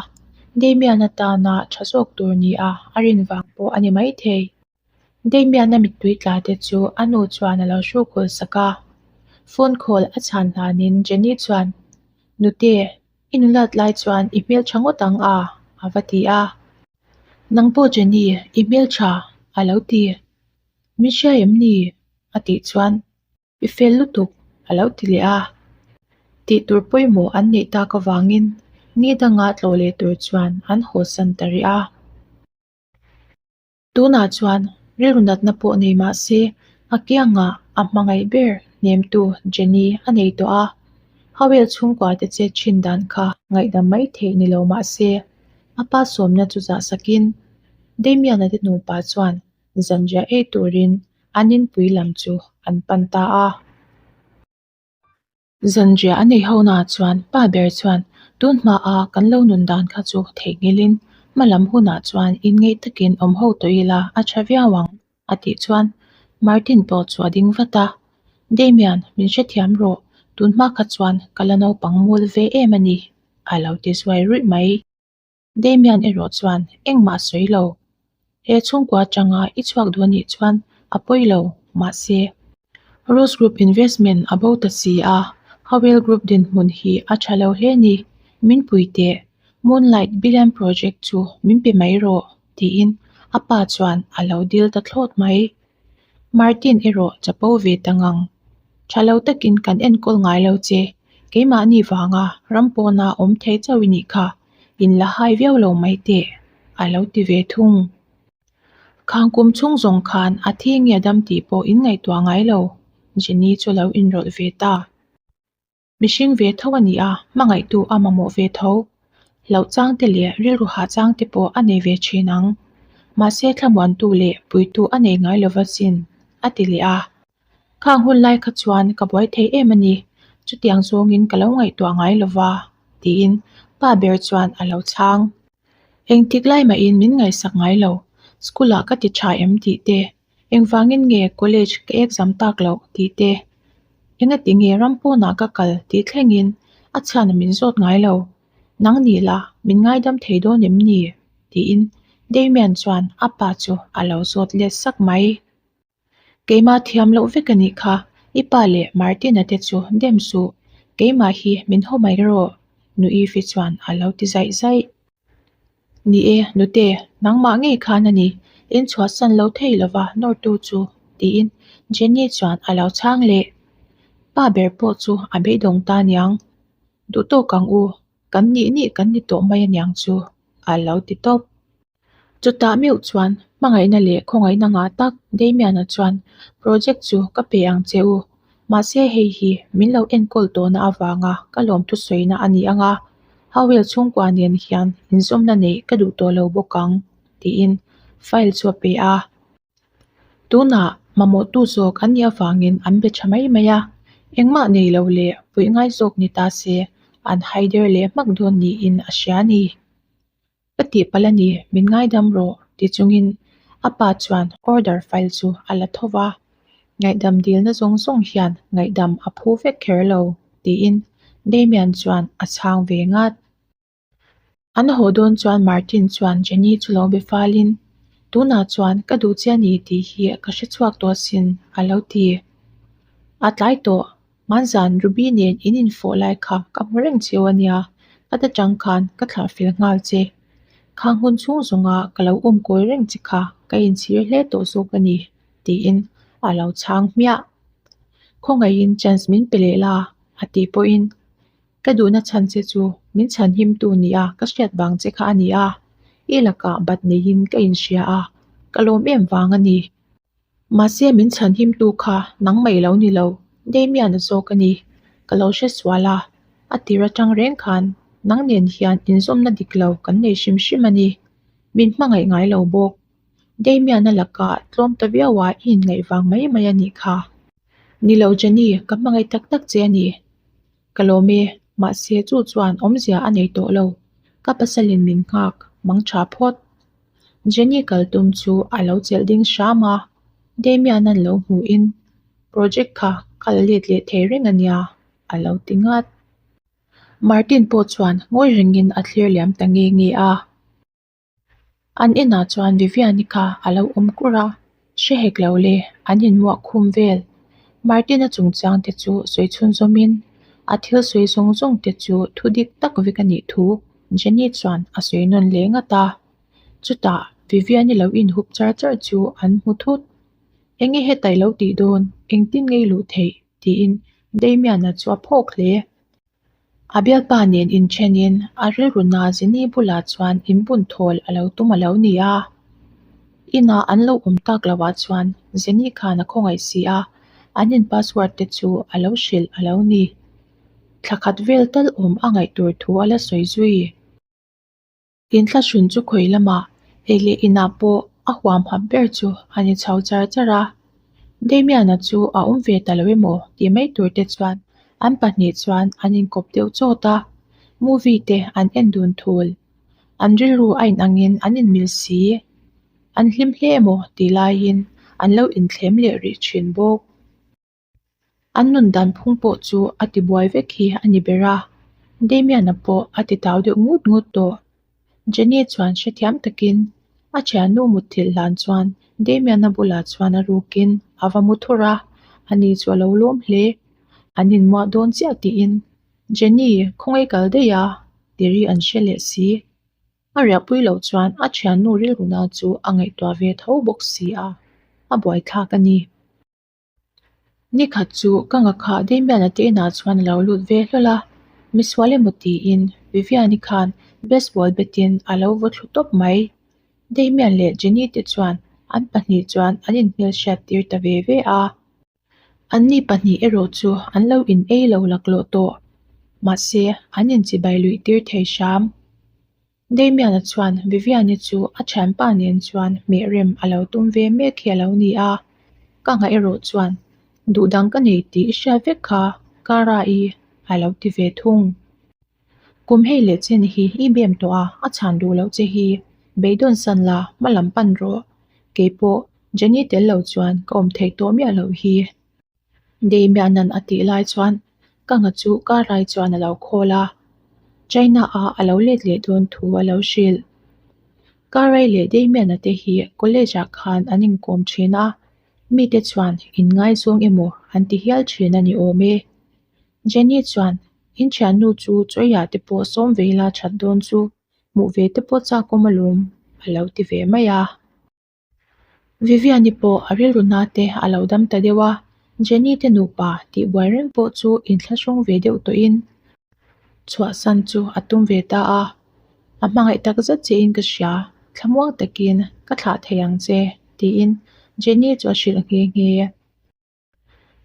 Damian atana tha zawk tur nia a rin vang pawh a ni maithei. Damian-a mittui tla te chu a nu chuan a lo hrukhul sak a. Phone call a chhan hlanin Jenny chuan, Nute, i nulat lai chuan i hmeltha ngawt ang a? a va ti a. Nang pawh Jenny, i hmeltha, a lo ti. Min hria em ni? a tih chuan I fel lutuk, a lo ti leh a. Tih tur pawimawh an neih tak avangin ni danga tlawh leh tur chuan an hawsan ta rih a. Tunah chuan rilru natna pawh nei mah se a kiangah a hmangaih ber hnemtu Jenny a nei tawh a. Howell chhungkua te chet thin dan kha ngaihdam mai theih ni lo mah se a pa sawmna chu zah sakin Damian-a te nupa chuan zanriah ei turin an inpui lam chu an pan ta a. Zanriah a neih ho naah chuan pa ber chuan tun hmaa kan lo nun dan kha chu theihnghilhin hma lam hunah chuan inngeih takin awm ho tawh ila a tha viau ang a tih chuan Martin pawh chu a ding vat a. Damian, min hrethiam rawh, tun hma kha chuan ka la naupang mul ve em a ni a lo ti zuai ruih mai. Damian erawh chuan engmah a sawi lo. He chhungkua atanga i chhuak duh anih chuan a pawi lo, mahse, Rose Group Investment a bo ta si a, Howell Group dinhmun hi a tha lo hle ni, min pui teh, Moonlight Billion Project chu min pe mai rawh, tiin a pa chuan a lo dil ta thlawt mai. Martin erawh chapo ve ta ngang. Tha lo takin kan enkawl ngai lo che, keimahni vanga ram pawna awm thei chauh i nih kha, in la hai viau lo mai teh, a lo ti ve thung. Khang kum chhung zawng khan a thi nge dam tih pawh in ngaihtuah ngai lo, Jenny chu lo inrawlh ve ta. Mihring ve tho a ni a, hmangaihtu a mamawh ve tho. Hlauh chang te leh rilru hah chang te pawh a nei ve thin ang. Mahse thlamuantu leh puitu a nei ngai lova sin, a ti leh a. Khang hun lai kha chuan ka buai thei em a ni, chutiang zawngin ka lo ngaihtuah ngai lova, tiin pa ber chuan a lo chhang. Engtik lai mahin min ngaihsak ngai lo, school ah ka ti tha em tih te, Engvangin nge college ka exam tak loh tih te, engati nge ram pawnah ka kal tih thlengin a chhian min zawt ngai lo. Nang ni la, min ngaidam thei dawn em ni? tiin Damian chuan a pa chu a lo zawt let sak mai. Keimah thiam loh vek a nih kha, i pa leh Martina te chu dem suh, keimah hi min haw mai rawh, Nu Eve-i chuan a lo ti zaih zaih. Ni e, nute, nangmah ngei khan a ni, in chhuahsan lo thei lova nawrtu chu, tiin Jenny chuan a lo chhang leh. Pa ber pawh chu a beidawng ta niang. Duh tawk ang u, kan nih nih kan ni tawh mai aniang chu, a lo ti tawp. Chutah meuh chuan hmangaihna leh khawngaihna ngah tak Damian-a chuan project chu ka pe ang che u, mahse hei hi min lo enkawl tawhna avanga ka lawm thusawina a ni ang a, Howell chhungkua nen hian inzawmna neih ka duh tawh lo bawk ang, tiin file chu a pe a. Tunah mamawhtu zawk an nih avangin an be tha mai mai a, engmah nei lo leh puih ngai zawk ni ta se an haider leh hmak dawn niin a hria a ni. Ka tihpalh a ni, min ngaidam rawh ti chungin a pa chuan order file chu a la tho va, ngaihdam dilna zawng zawng hian ngaihdam a phu vek kher lo tiin Damian chuan a chhang ve ngat. An haw dawn chuan Martin chuan Jenny chu lo be falin, Tunah chuan ka duh che a ni tih hi ka hre chhuak tawh asin a lo ti. A tlai tawh Hmanzan Ruby nen in infawh lai kha ka hmu reng cheu a nia, ka ta chang khan ka thlah fel nghal che. Khang hun chhung zawnga ka lo awm kawi reng che kha ka inchhir hle tawh zawk a ni, tiin a lo chhang hmiah. Khawngaihin chance min pe leh la, a tih pawhin ka duhna chhan che chu min chhan himtu nia ka hriat vang che kha a ni a, i lakah bat neiin ka inhria a, ka lawm em vang a ni. Mahse min chhan himtu kha nangmah i lo ni lo, Damian a zawk a ni. Ka lo hre sual a, a tir atang reng khan nang nen hian inzawmna dik lo kan nei hrim hrim a ni. Min hmangaih ngai lo bawk. Damian-a lakah tlawm ta viau a i inngaih vang mai mai a nih kha. Ni lo Jenny, ka hmangaih tak tak che a ni. Ka lawm e, mahse chu chuan awmzia a nei tawh lo. Ka pasalin min nghak, mang tha phawt. Jenny kal tum chu a lo chelh ding hram a, Damian-a'n lo hmuhin. Project kha ka la let leh thei reng a nia, a lo ti ngat. Martin pawh chuan ngawi rengin a thlir liam ta nge nge a. An inah chuan Vivian-i kha a lo awm kur a, hre hek lo le, an inmuah khum vel. Martin-a chungchang te chu sawi chhunzawmin a thil sawi zawng zawng te chu thu dik tak vek a nih thu Jenny chuan a sawi nawn leh ngat a. Chutah Vivian-i lo inhup char char chu an hmu thut. Enge heta i lo tih dawn? Engtin ngei luh theih? tiin Damian-a chu a phawk hle. A bialpa nen inthenin a rilru na Jenny bulah chuan inbun thawl a lo tum a lo ni a. Inah an lo awm tak loah chuan Jenny khan a khawngaih si a, an in password te chu a lo hrilh a lo ni. Thla khat vel tal awm a ngaih tur thu a la sawi zui. Inthlahrun chu khawi lamah ei leh inah pawh a huam hap ber chu a ni chho char char a. Damian-a chu a awm ve ta lo emaw tih mai tur te chuan an pahnih chuan an inkawp deuh chawt a, movie te an en dun thul. An rilru a inangin an inmil si. An hlim hle emaw tih laiin an lo inthlem leh rih thin bawk. An nun dan phung pawh chu a ti buai vek hi a ni ber a, Damian-a pawh a ti tau deuh ngut ngut tawh. Jenny chuan hrethiam takin a thiannu mutthilh hlan chuan Damian-a bulah chuan a rukin a va mu thur a, ani chu a lo lawm hle. An inmuah dawn chiah tiin, Jenny, khawngaih kal daih a, ti ri an hre leh si. A riahpui loh chuan a thiannu rilruna chu a ngaihtuah ve tho bawk si a, a buaithlak a ni. Nikhat chu ka ngakhah Damian-a te inah chuan a lo lut ve hlawl a, misual emaw tiin Vivian-i khan baseball bat-in a lo vaw thlu tawp mai. Damian leh Jenny te chuan an pahnih chuan an inhmelhriat tir ta ve ve a. Anni pahnih erawh chu an lo in ei lo laklawh tawh, mahse an inchibai luih tir thei hram. Damian-a chuan Vivian-i chu a thianpa nen chuan hmeh rem a lo tum ve mek hi a lo ni a, ka nghah erawh chuan duh dang ka nei tih i hriat vek kha Kara-i a lo ti ve thung. Kum hei leh chen hi i bem tawh a, a chhan duh loh che hi beidawn san la hma lam pan rawh, keipawh Jenny tel lo chuan ka awm theih tawh miah loh hi. Damian-a'n a tih lai chuan ka nga chu Karai chuan a lo khawl a, China-a a lo let leh dawn thu a lo hrilh. Karai leh Damian-a te hi college-ah khan an inkawm thin a, mite chuan inngaizawng emaw an ti hial thin a ni awm e. Jenny chuan, In thiannu chu Chawia te pawh sawm ve ila that dawn chu, hmuh ve te pawh chak awm alawm, a lo ti ve mai a. Vivian-i pawh a rilru na te a lo dam ta deuh a, Jenny te nupa tih buai reng pawh chu inthlahrung ve deuh tawhin chhuahsan chu a tum ve ta a, A hmangaih tak zet chiahin ka hria, thlamuang takin ka thlah thei ang che, tiin Jenny chu a hrilh nghe nghe.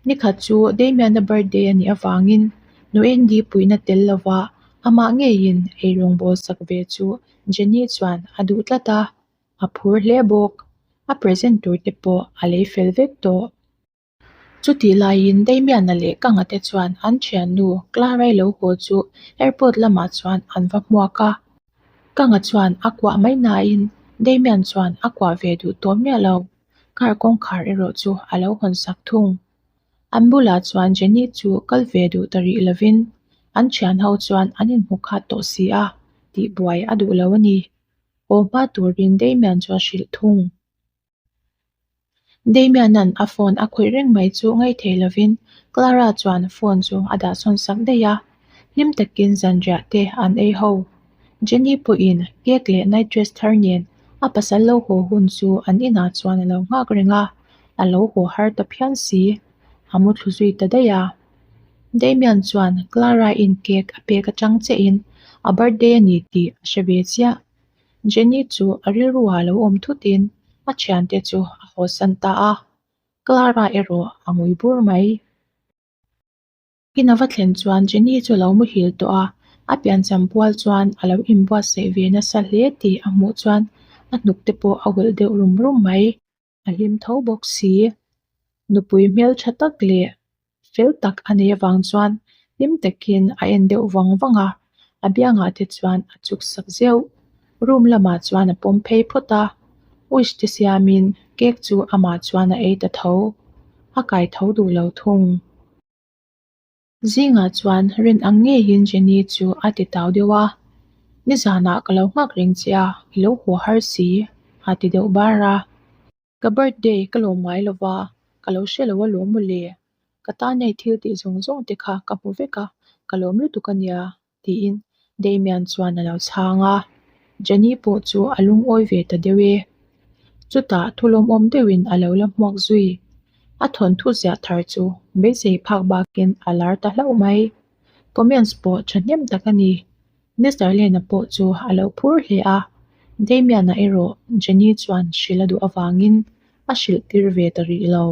Nikhat chu Damian-a birthday a nih avangin Noendi puihna tel lova amah ngeiin eirawng bawl sak ve chu Jenny chuan a duh tlat a, a phur hle bawk. A present tur te pawh a lei fel vek tawh. Chutih laiin Damian-a leh Kanga te chuan an thiannu Clara-i lo haw chu airport lamah chuan an va hmuak a. Kanga chuan a kuah mai nain Damian chuan a kuah ve duh tawh miah lo. Car kawngkhar erawh chu a lo hawn sak thung. An bulah chuan Jenny chu kal ve duh ta rih lovin an thian ho chuan an inhmu khat tawh si a, tih buai a duh lo a ni. Aw hma turin Damian chu a hrilh thung. Damian-a'n a phone a khawih reng mai chu ngaithei lovin Clara chuan phone chu a dah sawn sak daih a, hlim takin zanriah te an ei ho. Jenny pawhin cake leh night dress thar nen a pasal lo haw hun chu an inah chuan a lo nghak reng a, a lo haw har ta phian si, a mu thlu zui ta daih a. Damian chuan Clara-in cake a pek atang chiahin a birthday a ni tih a hre ve chiah. Jenny chu a rilru ah lo awm thutin a thiante chu a hawsan ta a, Clara erawh a ngui bur mai. In a va thlen chuan Jenny chu a lo muhil tawh a, a piancham pual chuan a lo inbuatsaih ve nasa hle tih a hmuh chuan a hnuk te pawh a ulh deuh rum rum mai. A hlim tho bawk si. Nupui hmeltha tak leh fel tak a nei avang chuan hlim takin a en deuh vang vang a, a biangah te chuan a chuk sak zeuh. Room lamah chuan a pawm phei phawt a, wish te siamin cake chu amah chuan a ei ta tho. a kai tho duh lo thung. Zingah chuan rin ang ngeiin Jenny chu a ti tau deuh a, Nizanah ka lo nghak reng che a, i lo haw har si, a ti deuh bar a. Ka birthday ka lawm ngai lo va, ka lo hre lo alawm mawle. Ka tan nei thil tih zawng zawng te kha ka hmu vek a, ka lawm lutuk a nia, tiin Damian chuan a lo chhang a. Jenny pawh chu a lungawi ve ta deuh e. Chutah thu lawmawm deuhin a lo la hmuak zui. A thawnthu ziah thar chu beisei phak bakin a lar ta hlauh mai. Comments pawh thahnem tak a ni. Mister Lena pawh chu a lo phur hle a, Damian-a erawh Jenny chuan hrilh a duh avangin a hrilh tir ve ta rih lo.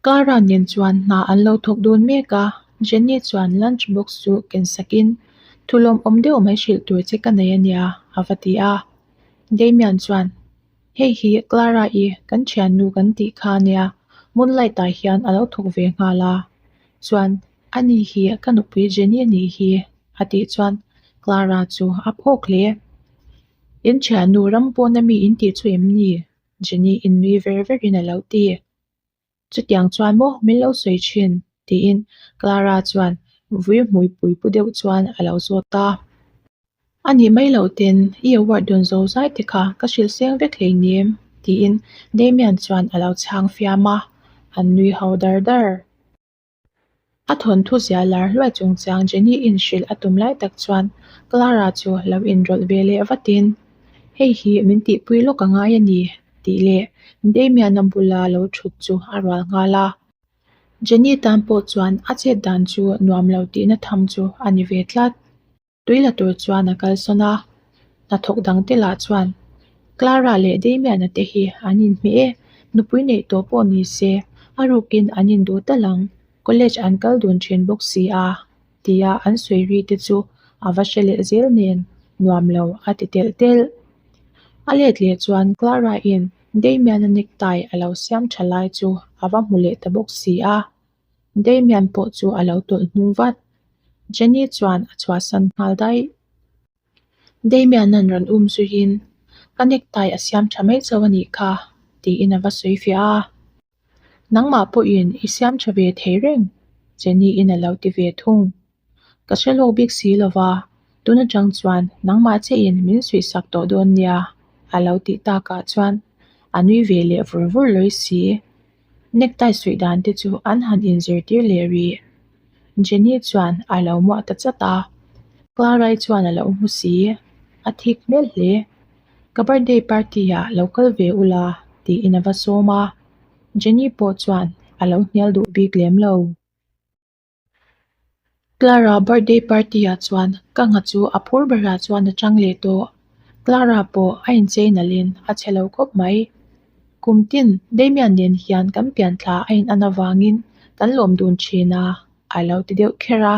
Clara nen chuan hna an lo thawk dun mek a, Jenny chuan lunch box chu ken sakin, Thu lawmawm deuh mai hrilh tur che ka nei a nia, a va ti a. Damian chuan, Hei hi Clara-i kan thiannu kan tih kha a nia, Moonlight-ah hian a lo thawk ve nghal a. Chuan, Ani hi ka nupui Jenny a nih hi, a tih chuan Clara chu a phawk hle. In thiannu ram pawna mi in tih chu em ni? Jenny in nui ver verin a lo ti. Chutiang chuan maw min lo sawi thin? tiin Clara chuan vui hmui pui pu deuh chuan a lo zawt a. A nih mai loh ten i award dawn zo zai te kha ka hrilh seng vek hleinem tiin Damian chuan a lo chhang fiam a, an nui ho dar dar. A thawnthu zia lar hluai chungchang Jenny in hrilh a tum lai tak chuan Clara chu lo inrawlh ve leh vatin, Hei hi min tihpui lawk a ngai a ni, tih leh Damian-a bula lo thut chu a rual nghal a. Jenny tan pawh chuan a chet dan chu nuam lo tihna tham chu a ni ve tlat. Tui la tur chuan a kalsawn a, hnathawk dangte lah chuan Clara leh Damian-a te hi an inhmeh e, nupui neih tawh pawh ni se a rukin an induh tal ang, college an kal dun thin bawk si a tia an sawi ri te chu a va hre leh zel nen nuam lo a ti telh telh. A let leh chuan Clara-in Damian-a necktie a lo siam tha lai chu a va hmu leh ta bawk si a. Damian pawh chu a lo tawlh hnung vat. Jenny chuan a chhuahsan nghal daih. Damian-a'n rawn um zuiin, Ka necktie a siam tha mai chauh a nih kha, tiin a va sawi fiah a. Nangmah pawhin i siam tha ve thei reng, Jenny-in a lo ti ve thung. Ka hre lawk bik si lo va, tun atang chuan nangmah chiahin min suihsak tawh dawn nia, a lo tih takah chuan a nui ve leh vur vur lawi si. Necktie suih dan te chu an han inzirtir leh rih. Jenny chuan a lo muah ta chat a, Clara-i chuan a lo hmu si, a thik hmel hle. Ka birthday party ah lo kal ve ula tiin a va sawm a, Jenny pawh chuan a lo hnial duh bik lem lo. Clara birthday party ah chuan ka ngha chu a phur berah chuan a chang leh tawh. Clara pawh a inchei nalhin a chhe lo khawp mai. Kum tin Damian nen hian kan pian thla a in an avangin kan lawm dun thin a, a lo ti deuh kher a.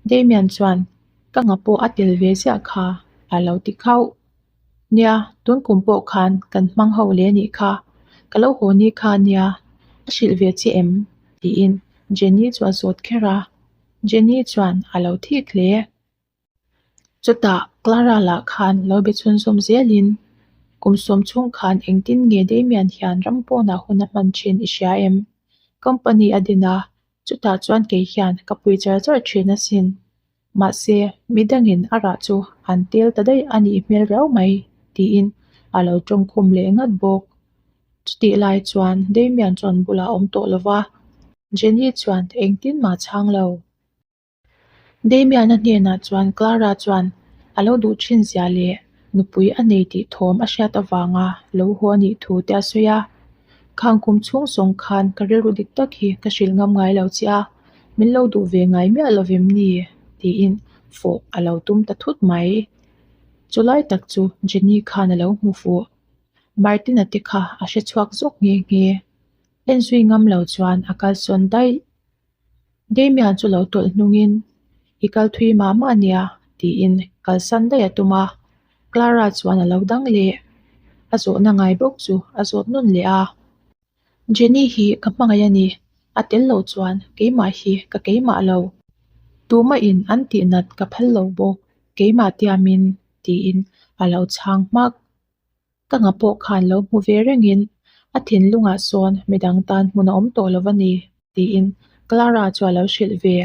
Damian chuan ka ngha pawh a tel ve ziah kha a lo ti khauh. Nia, tun kum pawh khan kan hmang ho leh anih kha, ka lo haw ni kha nia, a hrilh ve che em? tiin Jenny chu a zawt kher a, Jenny chuan a lo thik hle. Chutah Clara lah khan lo be chhunzawm zelin, Kum sawm chhung khan engtin nge Damian hian ram pawnah hun a hman thin i hria em? Company a din a, chutah chuan kei hian ka pui char char thin asin. Mahse, midangin a rah chu an tel ta daih a nih hmel riau mai, tiin a lo tawngkhum leh ngat bawk. Chutih lai chuan Damian chuan bulah a awm tawh lo va, Jenny chuan engtin mah chhang lo. Damian-a hnenah chuan Clara chuan a lo duh thin zia leh nupui a nei tih thawm a hriat avanga lo haw a nih thu te a sawi a. Khang kum chhung zawng khan ka rilru dik tak hi ka hrilh ngam ngai lo che a, min lo duh ve ngai miah lo vem ni? tiin fawh a lo tum ta thut mai. Chulai tak chu Jenny khan a lo hmu fuh. Martina te kha a hre chhuak zawk nghe nghe. En zui ngam lo chuan a kalsawn daih. Damian chu lo tawlh hnungin, I kal thui mah mah ania, tiin kalsan daih a tum a. Clara chuan a lo dang leh. A zawhna ngai bawk chu a zawt nawn leh a. Jenny hi ka hmangaih a ni, a tel lo chuan keimah hi ka keimah lo. Tumah in an tihnat ka phal lo bawk, keimah tiamin, tiin a lo chhang hmak. Ka nga pawh khan lo hmu ve rengin A thinlungah sawn midang tan hmun a awm tawh lo a ni, tiin Clara chu a lo hrilh ve.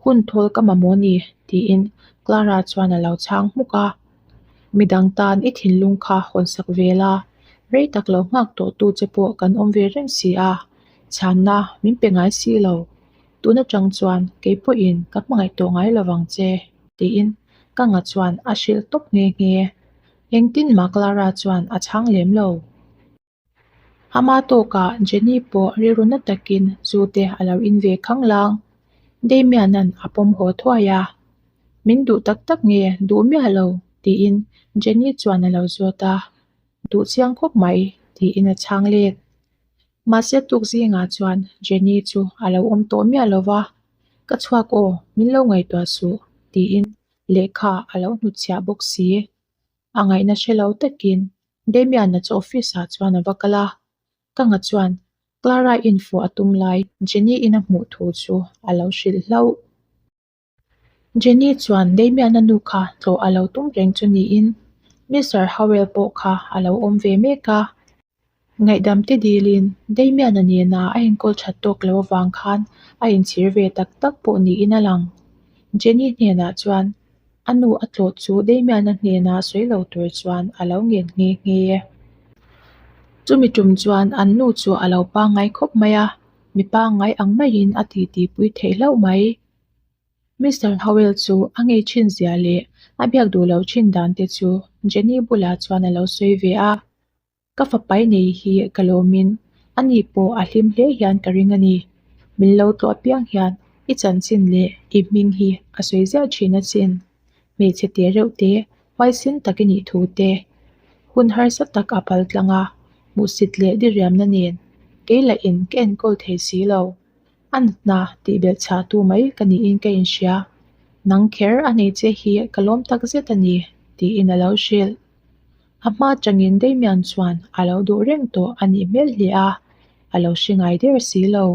Hun thawl ka mamawh ni, tiin Clara chuan a lo chhang hmuk a. Midang tan i thinlung kha hawnsak ve la, rei tak lo nghak tawh tu che pawh kan awm ve reng si a, chhanna min pe ngai si lo. Tun atang chuan kei pawhin ka hmangaih tawh ngai lo vang che, tiin ka nga chuan a hrilh tawp nghe nghe. Engtin mah Clara chuan a chhang lem lo. Ama tawkah Jenny pawh rilru na takin zu te a lo in ve khanglang. Damian-a'n a pawm haw thuai a, Min duh tak tak nge duh miah lo? tiin Jenny chuan a lo zawt a, Duh chiang khawp mai tiin a chhang let. Mahse tuk zingah chuan Jenny chu a lo awm tawh miah lo va, Ka chhuak aw, min lo ngaihtuah suh tiin lehkha a lo hnutchhiah bawk si. A ngaihna hre lo takin Damian-a chu office-ah chuan a va kal a, ka nga chuan Clara infuah a tum lai Jenny-in a hmuh thu chu a lo hrilh hlauh. Jenny chuan Damian-a nu kha tlawh a lo tum reng chu niin Mister Howell pawh kha a lo awm ve mek a. Ngaihdam te dilin Damian-a nena a enkawl that tawk lo avang khan a inchhir ve tak tak pawh niin a lang. Jenny hnenah chuan A nu a tlawh chu Damian-a hnena sawi lo tur chuan a lo ngen nghe nghe. Chumi tum chuan an nu chu a lo pangngai khawp mai a, mi pangngai ang maiin a titi pui theih hlauh mai. Mister Howell chu a ngei thin zia leh a biak duh loh thin dan te chu Jenny bulah chuan a lo sawi ve a. Ka fapai nei hi ka lawmin ani pawh a hlim hle hian ka ring a ni. Min lo tlawh apiang hian i chanchin leh i hming hi a sawi ziah thin asin. Hmeichhe te reuh te, huaisin tak i nih thu te, hun harsa tak a pal tlang a, hmuhsit leh diriamna nen kei lahin ka enkawl thei si lo. A natna tih belh chhah tu mai ka niin ka inhria. Nang kher a nei che hi ka lawm tak zet a ni, tiin a lo hrilh. A hma atangin Damian chuan a lo duh reng tawh a nih hmel hle a, a lo hre ngai der si lo.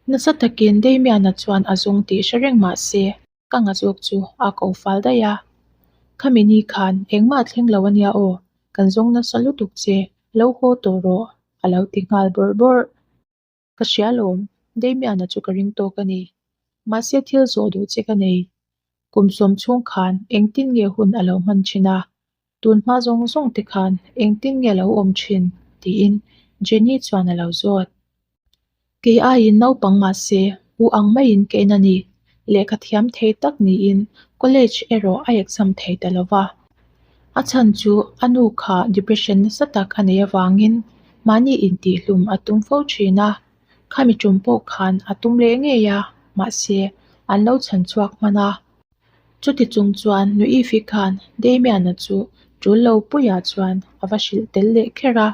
Nasa takin Damian-a chuan a zawng tih hre reng mah se, ka ngazawk chu a ko fal daih a. Khami ni khan engmah a thleng lo a nia aw, kan zawng nasa lutuk che, lo haw tawh rawh, a lo ti nghal bawrh bawrh. Ka hria lawm, Damian-a chu ka ring tawk a ni. Mahse thil zawh duh che ka nei. Kum sawm chhung khan engtin nge hun a lo hman thin a, tun hma zawng zawng te khan engtin nge a lo awm thin? tiin Jenny chuan a lo zawt. Kei aiin naupang mahse u ang maiin ka en a ni. Lehkha thiam thei tak niin college erawh a exam thei ta lo va. A chhan chu a nu kha depression nasa tak a neih avangin mahni intihhlum a tum fo thin a, khami tum pawh khan a tum leh ngei a, mahse an lo chhan chhuak hman a. Chuti chung chuan Nuifi khan Damian-a chu tul lo puiah chuan a va hrilh tel leh kher a,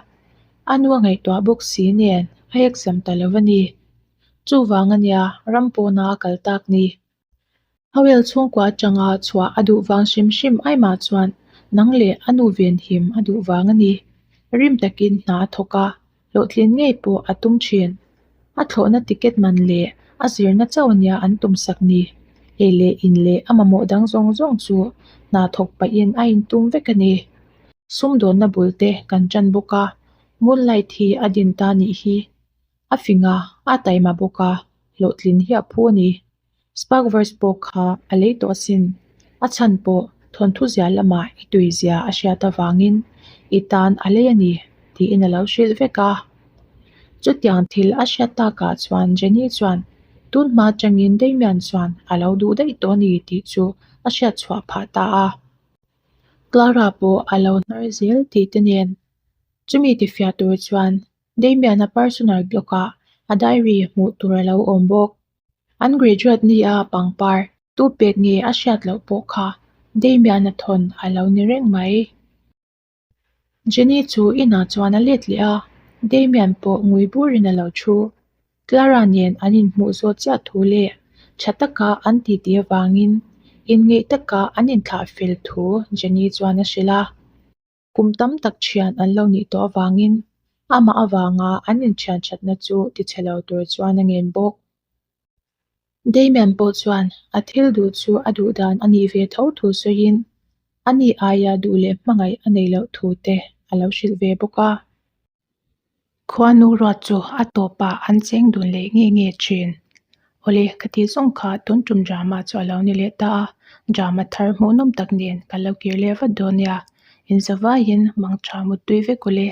a nu a ngaihtuah bawk si nen a exam ta lo a ni. Chuvang ania ram pawna a kal tak ni. Howell chhungkua atanga chhuah a duh vang hrim hrim aimah chuan nang leh a nu venhim a duh vang a ni. Rim takin hna a thawk a, hlawhtlin ngei pawh a tum thin. A thlawhna ticket man leh a zirna chauh ania an tumsak ni. Ei leh in leh a mamawh dang zawng zawng chu hna thawk pahin a intum vek a ni. Sumdawnna bul te kan tan bawk a, Moonlight hi a din ta nih hi. A fing a, a taima bawk a, hlawhtlin hi a phu a ni. Sparkverse pawh kha a lei tawh asin. A chhan pawh thawnthu zia lamah i tui zia a hriat avangin i tan a lei a ni tiin a lo hrilh vek a. Chutiang thil a hriat takah chuan Jenny chuan tun hma atangin Damian chuan a lo duh daih tawh a ni tih chu a hriat chhuah phah ta a. Clara pawh a lo hnar zel tih te nen chumi tifiah tur chuan Damian-a personal blog-ah a diary hmuh tur a lo awm bawk. An graduate nia pangpar tu pek nge a hriat loh pawh kha Damian-a thawn a lo ni reng mai. Jenny chu inah chuan a let leh a, Damian pawh ngui burin a lo thu. Clara nen an inhmuh zawt chiah thu leh tha taka an titi avangin inngeih taka an inthlah fel thu Jenny chuan a hrilh a. Kum tam tak thian an lo nih tawh avangin amah avanga an inthian thatna chu tichhe lo tur chuan a ngen bawk. Damian pawh chuan a thil duh chu a duh dan a nih ve tho thu sawiin a ni aia duh leh hmangaih a neih loh thu te a lo hrilh ve bawk a. Khuanu ruat chu a tawpah an cheng dun leh nge nge thin. Awle, ka tih zawng kha tun tum drama chu a lo ni leh ta a, drama thar hmuhnawm tak nen ka lo kir leh vat dawn nia. Inzavaiin mangtha muttui vek ule.